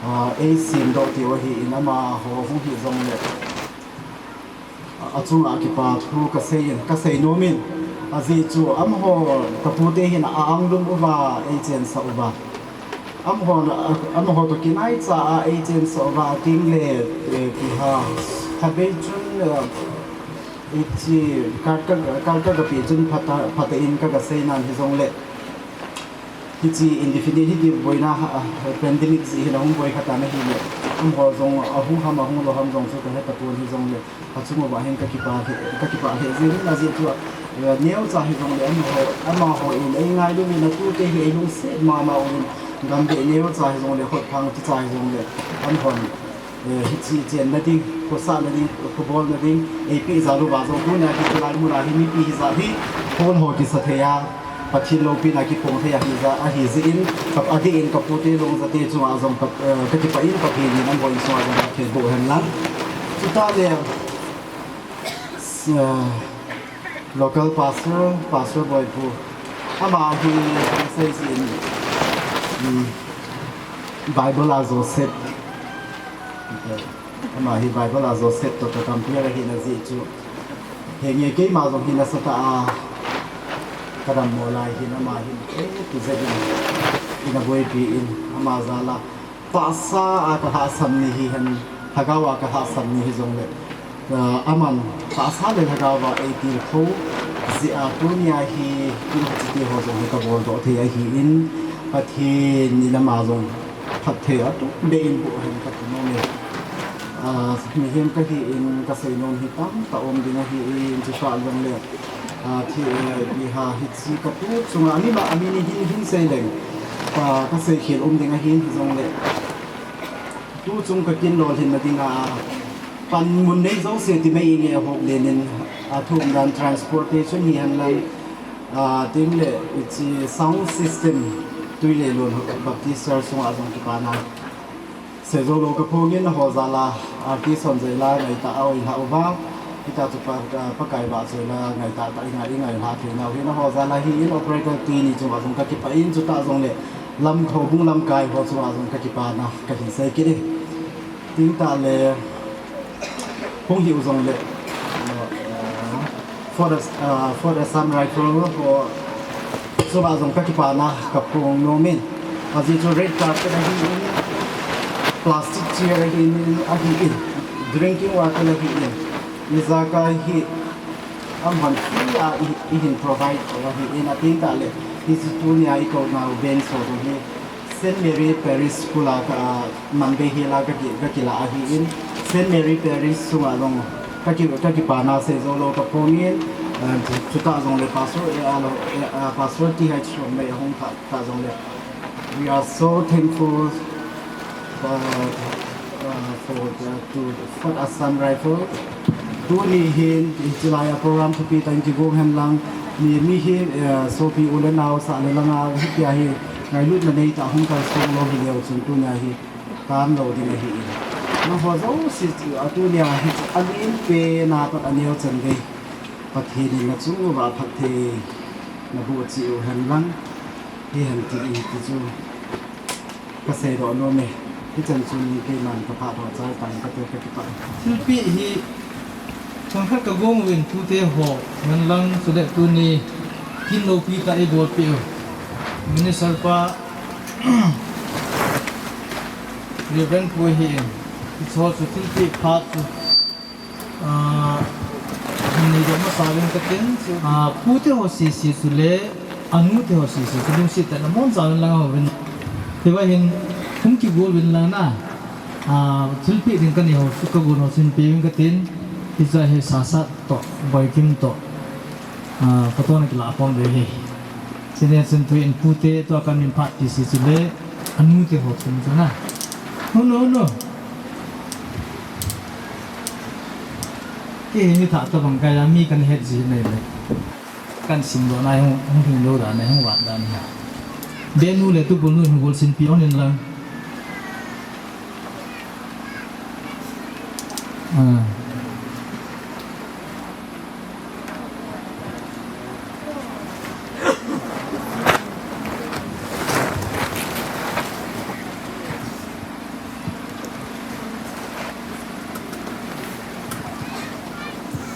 ah, eisemdoh teu ahin, amaho hung hih jongle, achunga kipa thu kasei in, kasei nomin. Ajeh chu amaho kapute hin a-anglum uva eichensah uva, amaho, amaho toh kinaicha a eichensah uva, atengle, eh, kiha, khatvei chun, eh, hiche, card ka, card kagapeh chun phata, phatah in kagasei nan hijongle, hiche indefinite hiti boina, ah, pandemic jeh hin ahung boi khatan ahile, amaho jong ahung ham ahung lou ham jong chu kahe tapon hijongle, achung uva hin kakipah lheh, kakipah lheh jengin, ajeh chu, eh, neocha hijongle amaho, amaho in eingailu in, atute hi eilungset mama uvin, gambeh neocha hijongle, khotphang kicha hijongle, amahon, eh, hiche chenna ding, khosahna ding, khobolna ding eipeh jal uva jong, tunia hiche lai muna hi mipi hijat hi phone ho kisa thei a, Pathen loupina kiphong thei ahi jeh, ahi jeh in, ka, adeh in kapute Longja te chunga jong ka, eh, kakipah in, Pathen in amaho insunga jong phatthei boh henlang. Chutah le, eh, local pastor, Pastor Boipu, ama hi seijin, um, Bible a Joseph, ama hi Bible a Joseph toh kacompare ahina jeh chu, henge keima jong hi nasatah a kadammo lai hin ama hin, eh, tijat in, na boipi in ama jal a tahsa a ka lhahsam ni hihen, lhagao a ka lhahsam ni hijongle, ah, aman tahsa le lhagao a eitilkhou jeh a tunia hi kin hiche ho jong hi ka boldoh thei ahin, Pathen in ama jong phatthei atum beh in boh hen kati nom e. Ah, mihem kahin kasei nom hi tamtah um ding ahin, chutah jongle, ah, thi, eh, iha hiche ka tu chunga, amima, amin hin, hin sei leng. Ah, kasei khel um ding ahin, hijongle tu chung ka kin lolhinna dinga panmun nei jouse ti mai inge hop lenin, athum dan transportation hihen lang, ah, tin le hiche sound system, Tuilelun Baptist Church sunga jong kipana sei jou lou ka phong in, naho jal a artist hon jong la ngaitah a oi lhah uva, hitia chu Pa, ah, Pakai vahchoi la ngaitah tah a i ngai, i ngailha thei nau hi naho jal a hin, operator teni chunga jong ka kipah in, chutah jongle lam, houbung lamkai ho chunga jong ka kipana kahin sei kit e. Tin tah le, hung hiu jongle, ah, Fourth As-, ah, Fourth Assam Rifle ho chunga jong ka kipana ka phong nom in. Ajeh chu red carpet ahin, plastic chair ahin, ahin, drinking water ahin, ijakai hi amahon free a i, ihin provide u ahin, atin tah le, hiche tunia i kou nau band ho jong hi Saint Mary Parish School a ka, Mumbai hi la ka ki, ka kila ahin, Saint Mary Parish sunga jong ka ki, ka kipana sei jou lou ka phong in, ah, chu, chutah jongle Pastor, eh, alo, eh, ah, Pastor T H Lhomlei ahung thah, tah jongle. We are so thankful, uh, uh, for the, to Fourth Assam Rifle. Tuni hin, hiche lai a program thupi tah in kigong hen lang, mi, mi hi, eh, sopi u le nao sah le langa, hitia hi, ngailutna nei tah hung kalsong lou hi leu chun tunia hi, tan lou ding ahi in. Nangho jouse chu, a tunia hi, a lim pen a pat a neo chan gei. Pathen in nachung uva phatthei naboh cheh u hen lang, hihen ti in ti chu. Ka seidoh nom e, hichan chun keiman ka phatdoh chai tan kate ka kipah e. Thilpeh hi, chang khat ka gong uvin tute ho, ngan lang chule tuni, kin loupi tah eibolpeh u. Minister pa, Reverend pu hi in, hicho chu thilpeh phat chu. Ah, nei doh masa uvin katin, ah, pute ho sese chule, anute ho sese chu lungset tah in amon sa uvin lang ahin. Hiva hin, hung kigol uvin lang na. Ah, thilpeh ding kanei ho chu kagon ho chun pe uvin katin. Hiche hi Sasat toh, Boikim toh. Ah, photo na kilah khom ve hi. Chule chun tu in pute tua kamin phat ti si chule anute ho chun chu na. Hunu, hunu. Kei hi mi thah tabang kai a mi kan het ji nei le. Kan simdoh na hung, hung hing lou dan, hung vat dan. Benu le tupul nu hung gol sinpi on in lang. Ah.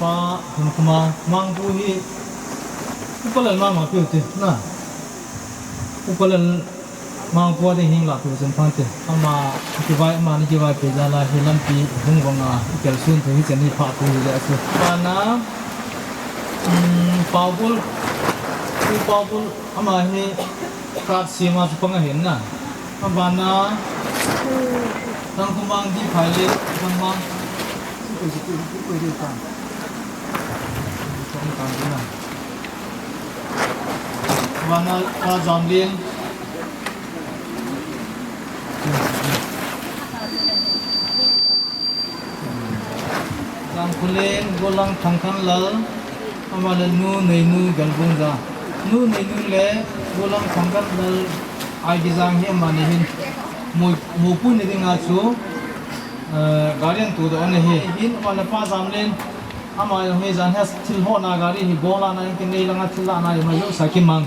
Pa, Khumang, Khumang pu hi, Upa Lalmang ma piu te, na. Upa Lal Mangpua ding hing lah tu chen phan te. Ama kivai, ama ni kivai pe jal a hi lampi hung vang a, i kel sun tu hi chen ni pha tu hi le a chu. Bana, um, Paubul, Pu Paubul, ama hi kat sima chu pang ahin na. Abana, Tangkhumang di phai le, Tangkhumang. Abana, Pa Jamlin. Jangkhulen, Golang Thangkhanlal, ama le Nu Neinu Galbungja. Nu Neinu le Golang Thangkhanlal Aigijang hi amani hin. Mo, mopu ni dinga chu, eh, gari an tu doh ana hi. Hin ama le Pa Jamlen, ama jong hi jan hi thil hona gari hi bol ana hin kinei langa thil lana hi ma jong sa kimang.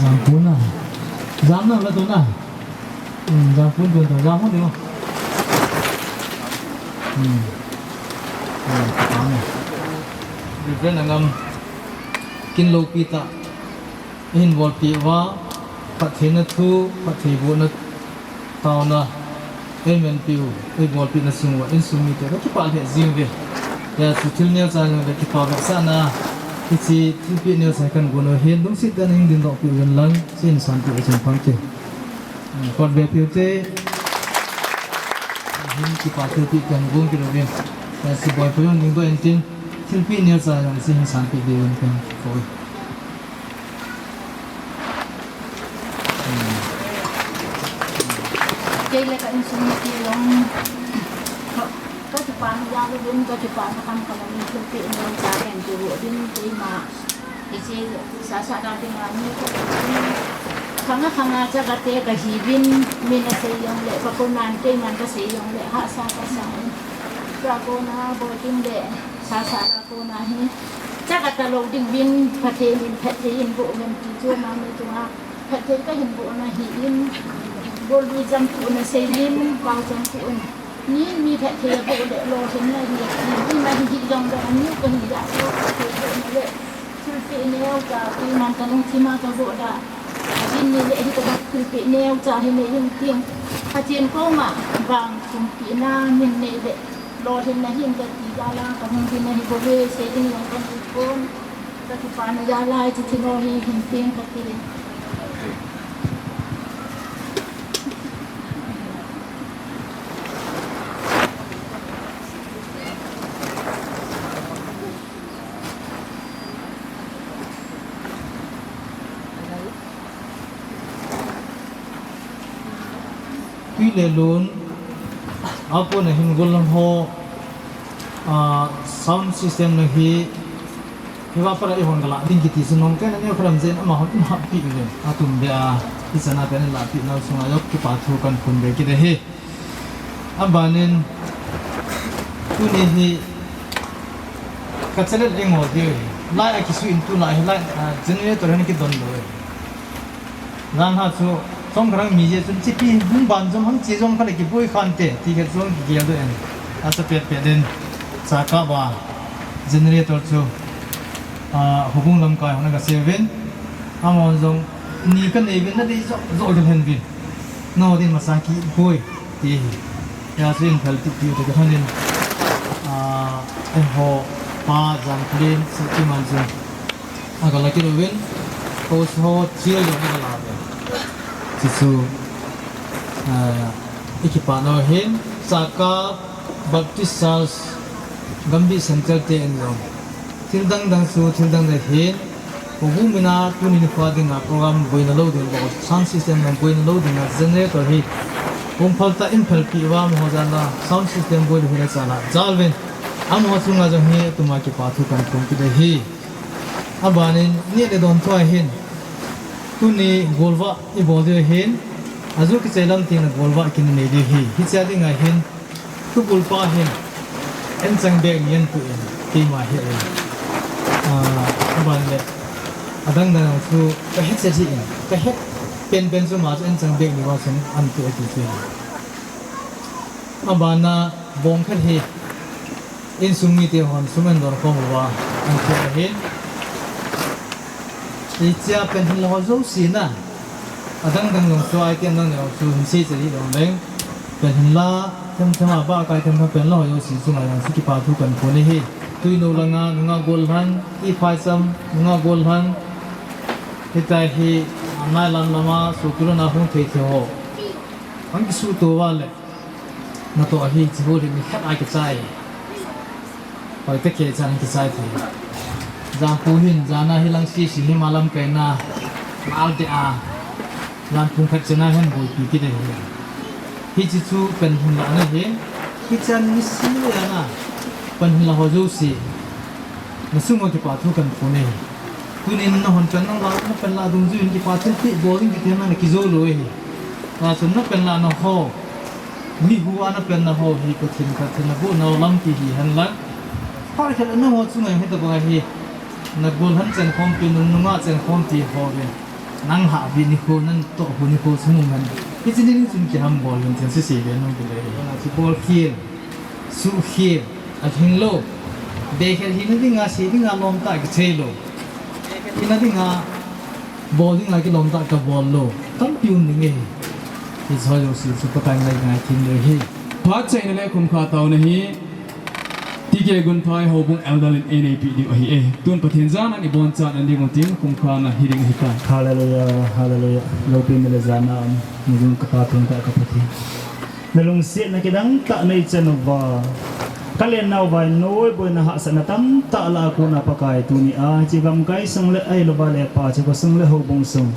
Jangpun na. Jam na la tu na. Hmm, Jangpun tu ta, Jangpun tu. Hmm. Ya, Jangpun. Reverend Angam. Kin loupi tah, eihin bolpeh uva, phattheina thu, phattheibohna taona, eimanpeh u, eibolpehna sung uva, insung mite kakipah lheh jeng uve. Hijeh chun thil neocha jong le kipah vetsahna, hiche thilpeh neocha hi kagon u ahin, lungset tah in eihin dingdoh peh uvin lang, hiche hin sanpeh u chun pha inte. Kot be peh ute. Hin kipa thilpeh kahin gon kit uvin. Hijeh chun Boipu jong dingdoh in tin, thilpeh neocha jong hiche hin sanpeh diuvin kahin kou e. Kei le ka insung mite jong, ka, kakipana jal uvin, kakipana kamkam uvin, thilpeh neocha kahin kigon uvin, keima. Hiche sasa da dinga mi khanga khanga chagate kahiuvin, min asei jongle, kakonan keiman kasei jongle, hahsa kasa in. Chua kona Boitin le sasa la kona hi, chaga talou dinguvin, Pathen in phatthei in boh uvin ti chu ama mi chunga phatthei kahin bohna ahin, golui jamthu in asei uvin, pao jamthu in. Mi, mi phatthei aboh le lolhinna ahi, mi ma hi hi jongle, ami kahi jeh a chu phatthei bohna le thilpeh neocha, keiman kalungthim a kagot a, ajing ni le hi kabang thilpeh neocha hi nei intin, Pathen koma vang thumpehna min nei le lolhinna hin kati jal a kahung ding ahi bouve, sei ding jong kanei pon, kakipana jal a hiche thil ho hi hin peng kati. Tui le lun, apon ahin golhang ho, ah, sound system na hi, hiva para eihon galah ding kiti chu nung tena neo khalam jen amahon eihin hahpeh uvin, atum beh a, hichan a pen eihin lahpeh nau chunga jong kipa thu kahin phon be kit ahi. Abanin, tuni hi, ka channel engol diu ahi. Light akisui in tulai hi light, ah, generator hin kidon lou ahi. Jan ha chu, chomkhat mijem chun chipi hung ban jom hang chi jom khat le kiboi khante, ti khat jong kigel doh in. Acha pet pet in, chakap a generator chu, ah, houbung lamkai hon aga seuvin. Amahon jong, ni kanei uvin nadei jo, jo kit hen uvin. Nangho din masa kiboi, ti hi. Hijeh chun phal ti ti te ka thanin, ah, eiho pa Jan Clean, Silkiman jong. Aga la kit uvin, post ho thil jong aga la uvin. Chuchu, ah, i kipana u ahin, Chakap Baptist Church, Gambih Centre te in jong. Thil dang dang chu, thil dang dang ahin, houbung mina tuni nikho dinga program boina lou ding bou, sound system jong boina lou dinga generator hi. Hung phal tah in phalpeh uva amaho jal a, sound system boi lou hile jal a, jal uvin. Amaho chunga jong hi, tuma kipa thu kahin phon kit ahi. Abanin, neh le don thua hin, tuni golvah i bol diu ahin, aju kichai lam tengle golvah kin nei diu ahi. Hichea dinga hin, thubulpa hin, anchang bag ni ahin tuh in, keima hi ahi. Ah, aban le, adang dang chu, kahet chet hi in, kahet pen pen chu ama chu anchang bag ni uva chun ahin tuh ati chu ahi. Abana, bong khat hi, insung mite hon sum ahin don khom uva, ahin tuh ahin. Hichea pen hinla ho jouse na, adang dang jong chu item dang dang jong chu hin sei chet hi jong leng. Pen hinla, them them a ba kai them them pen la ho jouse chunga jong chu kipa thu kahin phon ahi. Twinou langa, nungah gollhang, i phaicham, nungah gollhang. Hitia hi, nailam lama, sopilona hung thei thei ho. Hung kisuto uva le. Natoh hi, hiche hol hi mi khat a kichai. Hoitah kei chan kichai thei. Janpu hin, jana hi lang sisi hi malam kaina, mal deh a. Janpung khat chana hin boipi kit ahi. Hiche chu pen hinlahna ahi. Hichan nisi le ana, pen hinla ho jouse. Nasung uva kipa thu kahin phon e. Tunin nahon pen nang la, napen lah dungjuiyin kipa thilpeh bol ding kiti nang nakijou lou ahi. Hijeh chun napen lahna ho. Mi hu a napenna ho hi Pathen, Pathen abohnau lampi hihen lang. Phat khat le nangho chunga hitobang ahi. Nagollhang chenkhompi, nunungah chenkhompi ho uvin. Nang hahvih nikho, natoh hu nikho chu mu hen. Hiche ni ding chun kihambol uvin tin sese le nung kile hi. Kibol khel, suh khel, alhing lou. Be khel hina dinga, se dinga lom tah kichai lou. Ina dinga bol dinga kilom tah kabol lou tampi um ding e. Hiche ho jouse chu Pakai in angai thim ding ahi. Phat chaina le khumkha taona hi T K Gunthai Houbung Elder in einei peh diu ahi e. Tun Pathen jana ibon chan ding u tin khumkha na hiding ahitai. Hallelujah, hallelujah. Loupina le jana um, nijung kapa theng ka Pathen. Nalungsetna kidang tah neichan uva, kalen nauva in noi boina hahsatna tamtah lah a kona Pakai tunia hiche gamkai sung le ahilouva le pa hiche khosung le houbung sung,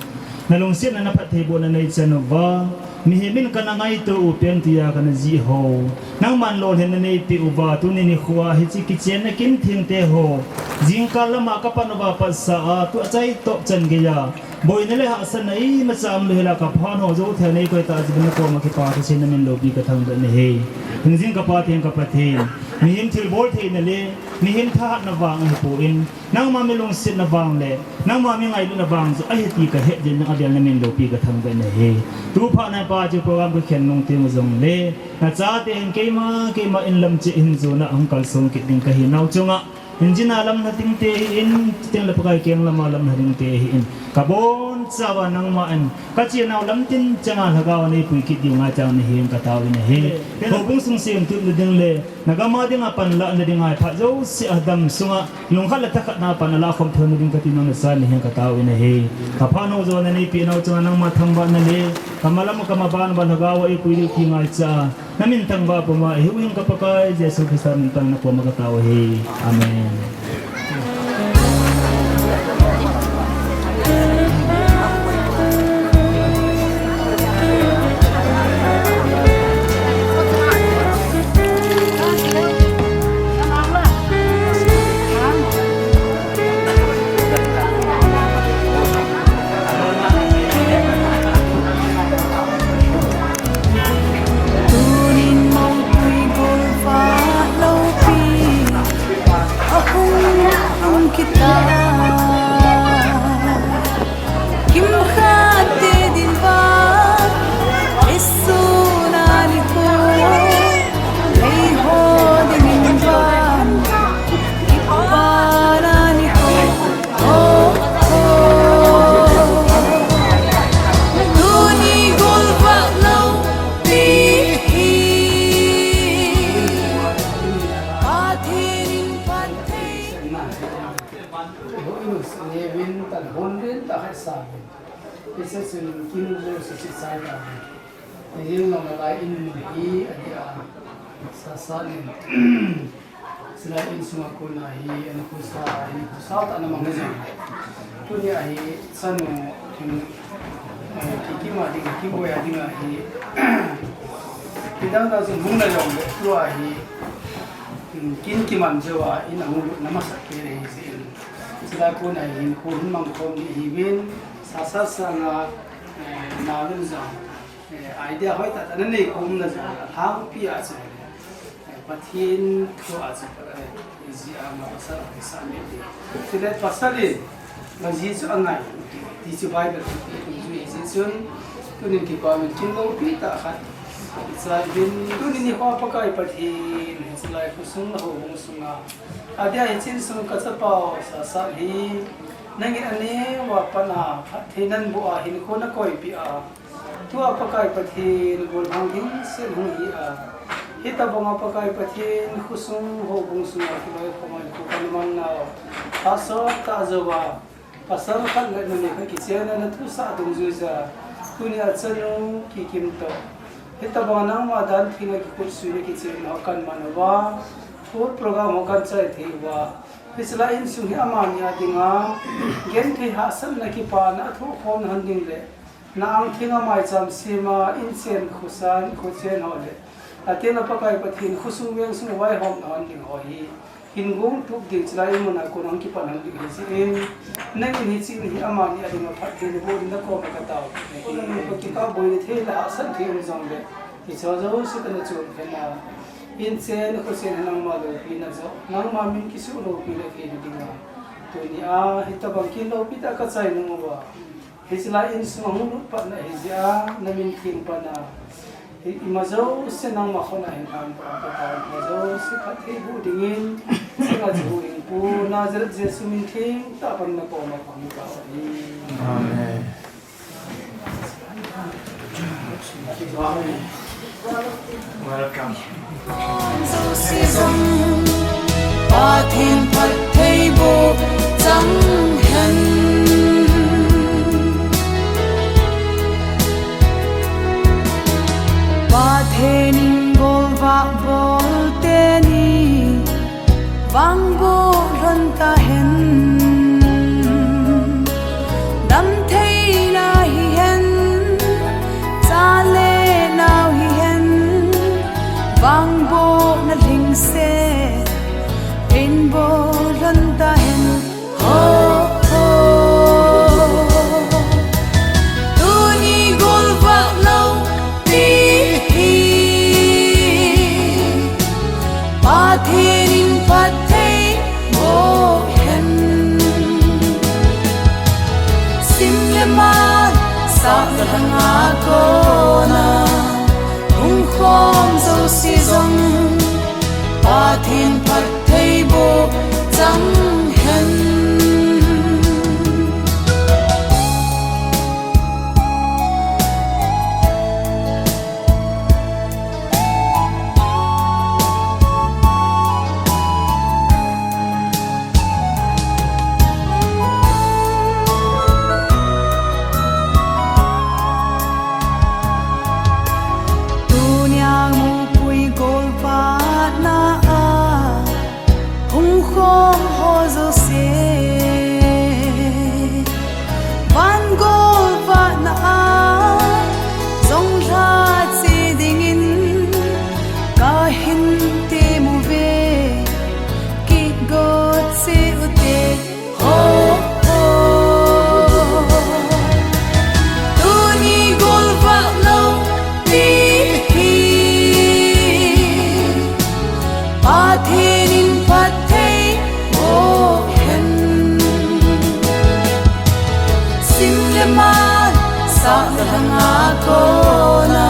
nalungsetna naphattheibohna neichan uva, mihem in kana ngaito u pen tia kana jih ho, nangman lolhinna neipeh uva tuni nikhoa hiche kichenna kin thengte ho, jingkah lama kapan uva patsa a tua chai top chan geiya boina le hahsatna imacha umlou hela kaphat ho jouse neikoi tah jeh in nakoma kipa thusim namin loupi kathangvah nahi. Hingjing kapa theng ka Pathen, mihem thilbol theina le mihem thahatna vang ahipon, nangma milungsetna vang le nangma mingailutna vang chu ahi ti kahet jeh in avel namin loupi kathangvah nahi. Tuphat na pa hiche program kakhen nung teng jongle, nachate hin keima keima in lam cheh hin jona hung kalsong kit ding kahi nau chunga, injin a lamna dingte ahin, chuteng le Pakai keng lama lamna dingte ahin, kabonchauva nangma in kachenau lamtin changa lhagao neipui kit diu ngaichan nahin katao in ahi. Houbung sung semtup na ding le nagam a dinga panlahna dinga phat jouse a damsunga lungkhat le thakhat na pan alah khom theina ding kati nang nasan nahin katao in ahi. Kaphat ho jona neipeh nau chunga nangma thangvahna le kamalam kamaban uva lhagao a eipui diu ti ngaicha, namin thangvah puma ahiuvin ka Pakai Jesu Christa min pan nakoma katao ahi. Amen. Tunin mong tui gol fa lo pi, ahung hung kita. Kim khat te din va, isu na ni ko, ei ho din in va, ipa na ni ko. Hijeh in nalai in hi adia, sasa in. Silai in sunga kona hi, ana khusa, ana khusa tah na mang na jeng. Tunia hi, chanu, kin, eh, ki, kima ding, kiboi a ding ahi. Kidang da jin hung na jong le, tua hi, kin, kin kiman jo a, in a hung lut na masa kei le hi jin. Silai kona hi, khu hin mang khom di hi vin, sasa sanga, eh, na vin jong. Eh, idea hoitah tah nanei khom na jong, alhangpi a chu, eh, Pathen thu a chu, eh, ijeh a ma pasal a kisa mi ti. Chule pasal in, ma ji chu angai, ti chu Bible thu ti chu ijeh chun, tunin kipa min kin loupi tah khat. Ichai vin, tunin nikho Pakai Pathen, hichelai khosung le houbung sunga. Adia hiche insung kachapau Sasa hi, nangin aneo a pat a, phatthei naboh a, hinkho nakoipeh a. Tua Pakai Pathen, gollhang hingset hung hi a. Hitobanga Pakai Pathen, khosung houbung sunga kiloi khoma hinkho kana man nau. Pastor tah jouva, pasal khat le numei khat kichenna na thusah dungjuija. Tunia chanu Kikim toh. Hitobanga nangma dan thenga kikhutsuina kichenna ho kana man uva. Full program ho kana chai thei uva. Hichelai insung hi amani a dinga, genthei hahsatna kipana athoh khomna hon ding le, na ang thenga maicham sema, inchen khosan, khochen ho le, atena Pakai Pathen khosung vengsung vaihomna hon ding ho hi, hin gong tup ding chulai in muna kon hung kipan hon ding hi jeh in, nangin hiche in hi amani a dinga phatthei naboh ding nakoma katao. Kon hung kikah boina thei le hahsat thei um jongle, hiche jouse kana chon khen a. Inchen, khochen hi nangma loupina joh, nangma min kisuh loupina theina dinga. Tunia, hitobang kin loupi tah kachai nung uva. Hichelai insung hung lut patna hijeh a, namin theng patna. Hi, ima jouse nangma khut a hin lhang pa, Pakai, ima jouse phatthei boh dingin, chenga chu in Pu Nazareth Jesu min theng tah pan na koma pang ka hi. Amen. Welcome. Pathen phattheiboh chang hen. Pathen in golvah bol teni vangboh lhon tahen. Damtheina hihen, chale nau hihen, vangbohna lhingset in boh lhon tahen. Ho, ho. Tuni golvah lou pi hi Pathen in phattheiboh hen. Sim le mal, sah le lhanga kona hung khom jouse jong Pathen phattheiboh chang hen. Tunia mupui golvahna a hung khom ho jouse, van golvahna a jong lha che dingin kahin temuve, kigot cheh ute. Ho, ho. Tuni golvah lou pi hi Pathen in phattheiboh hen. Sim le mal, sah le lhanga kona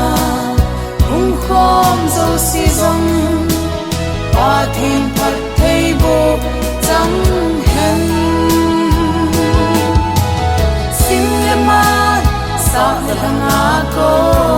hung khom jouse jong Pathen phattheiboh chang hen. Sim le mal, sah le lhanga kona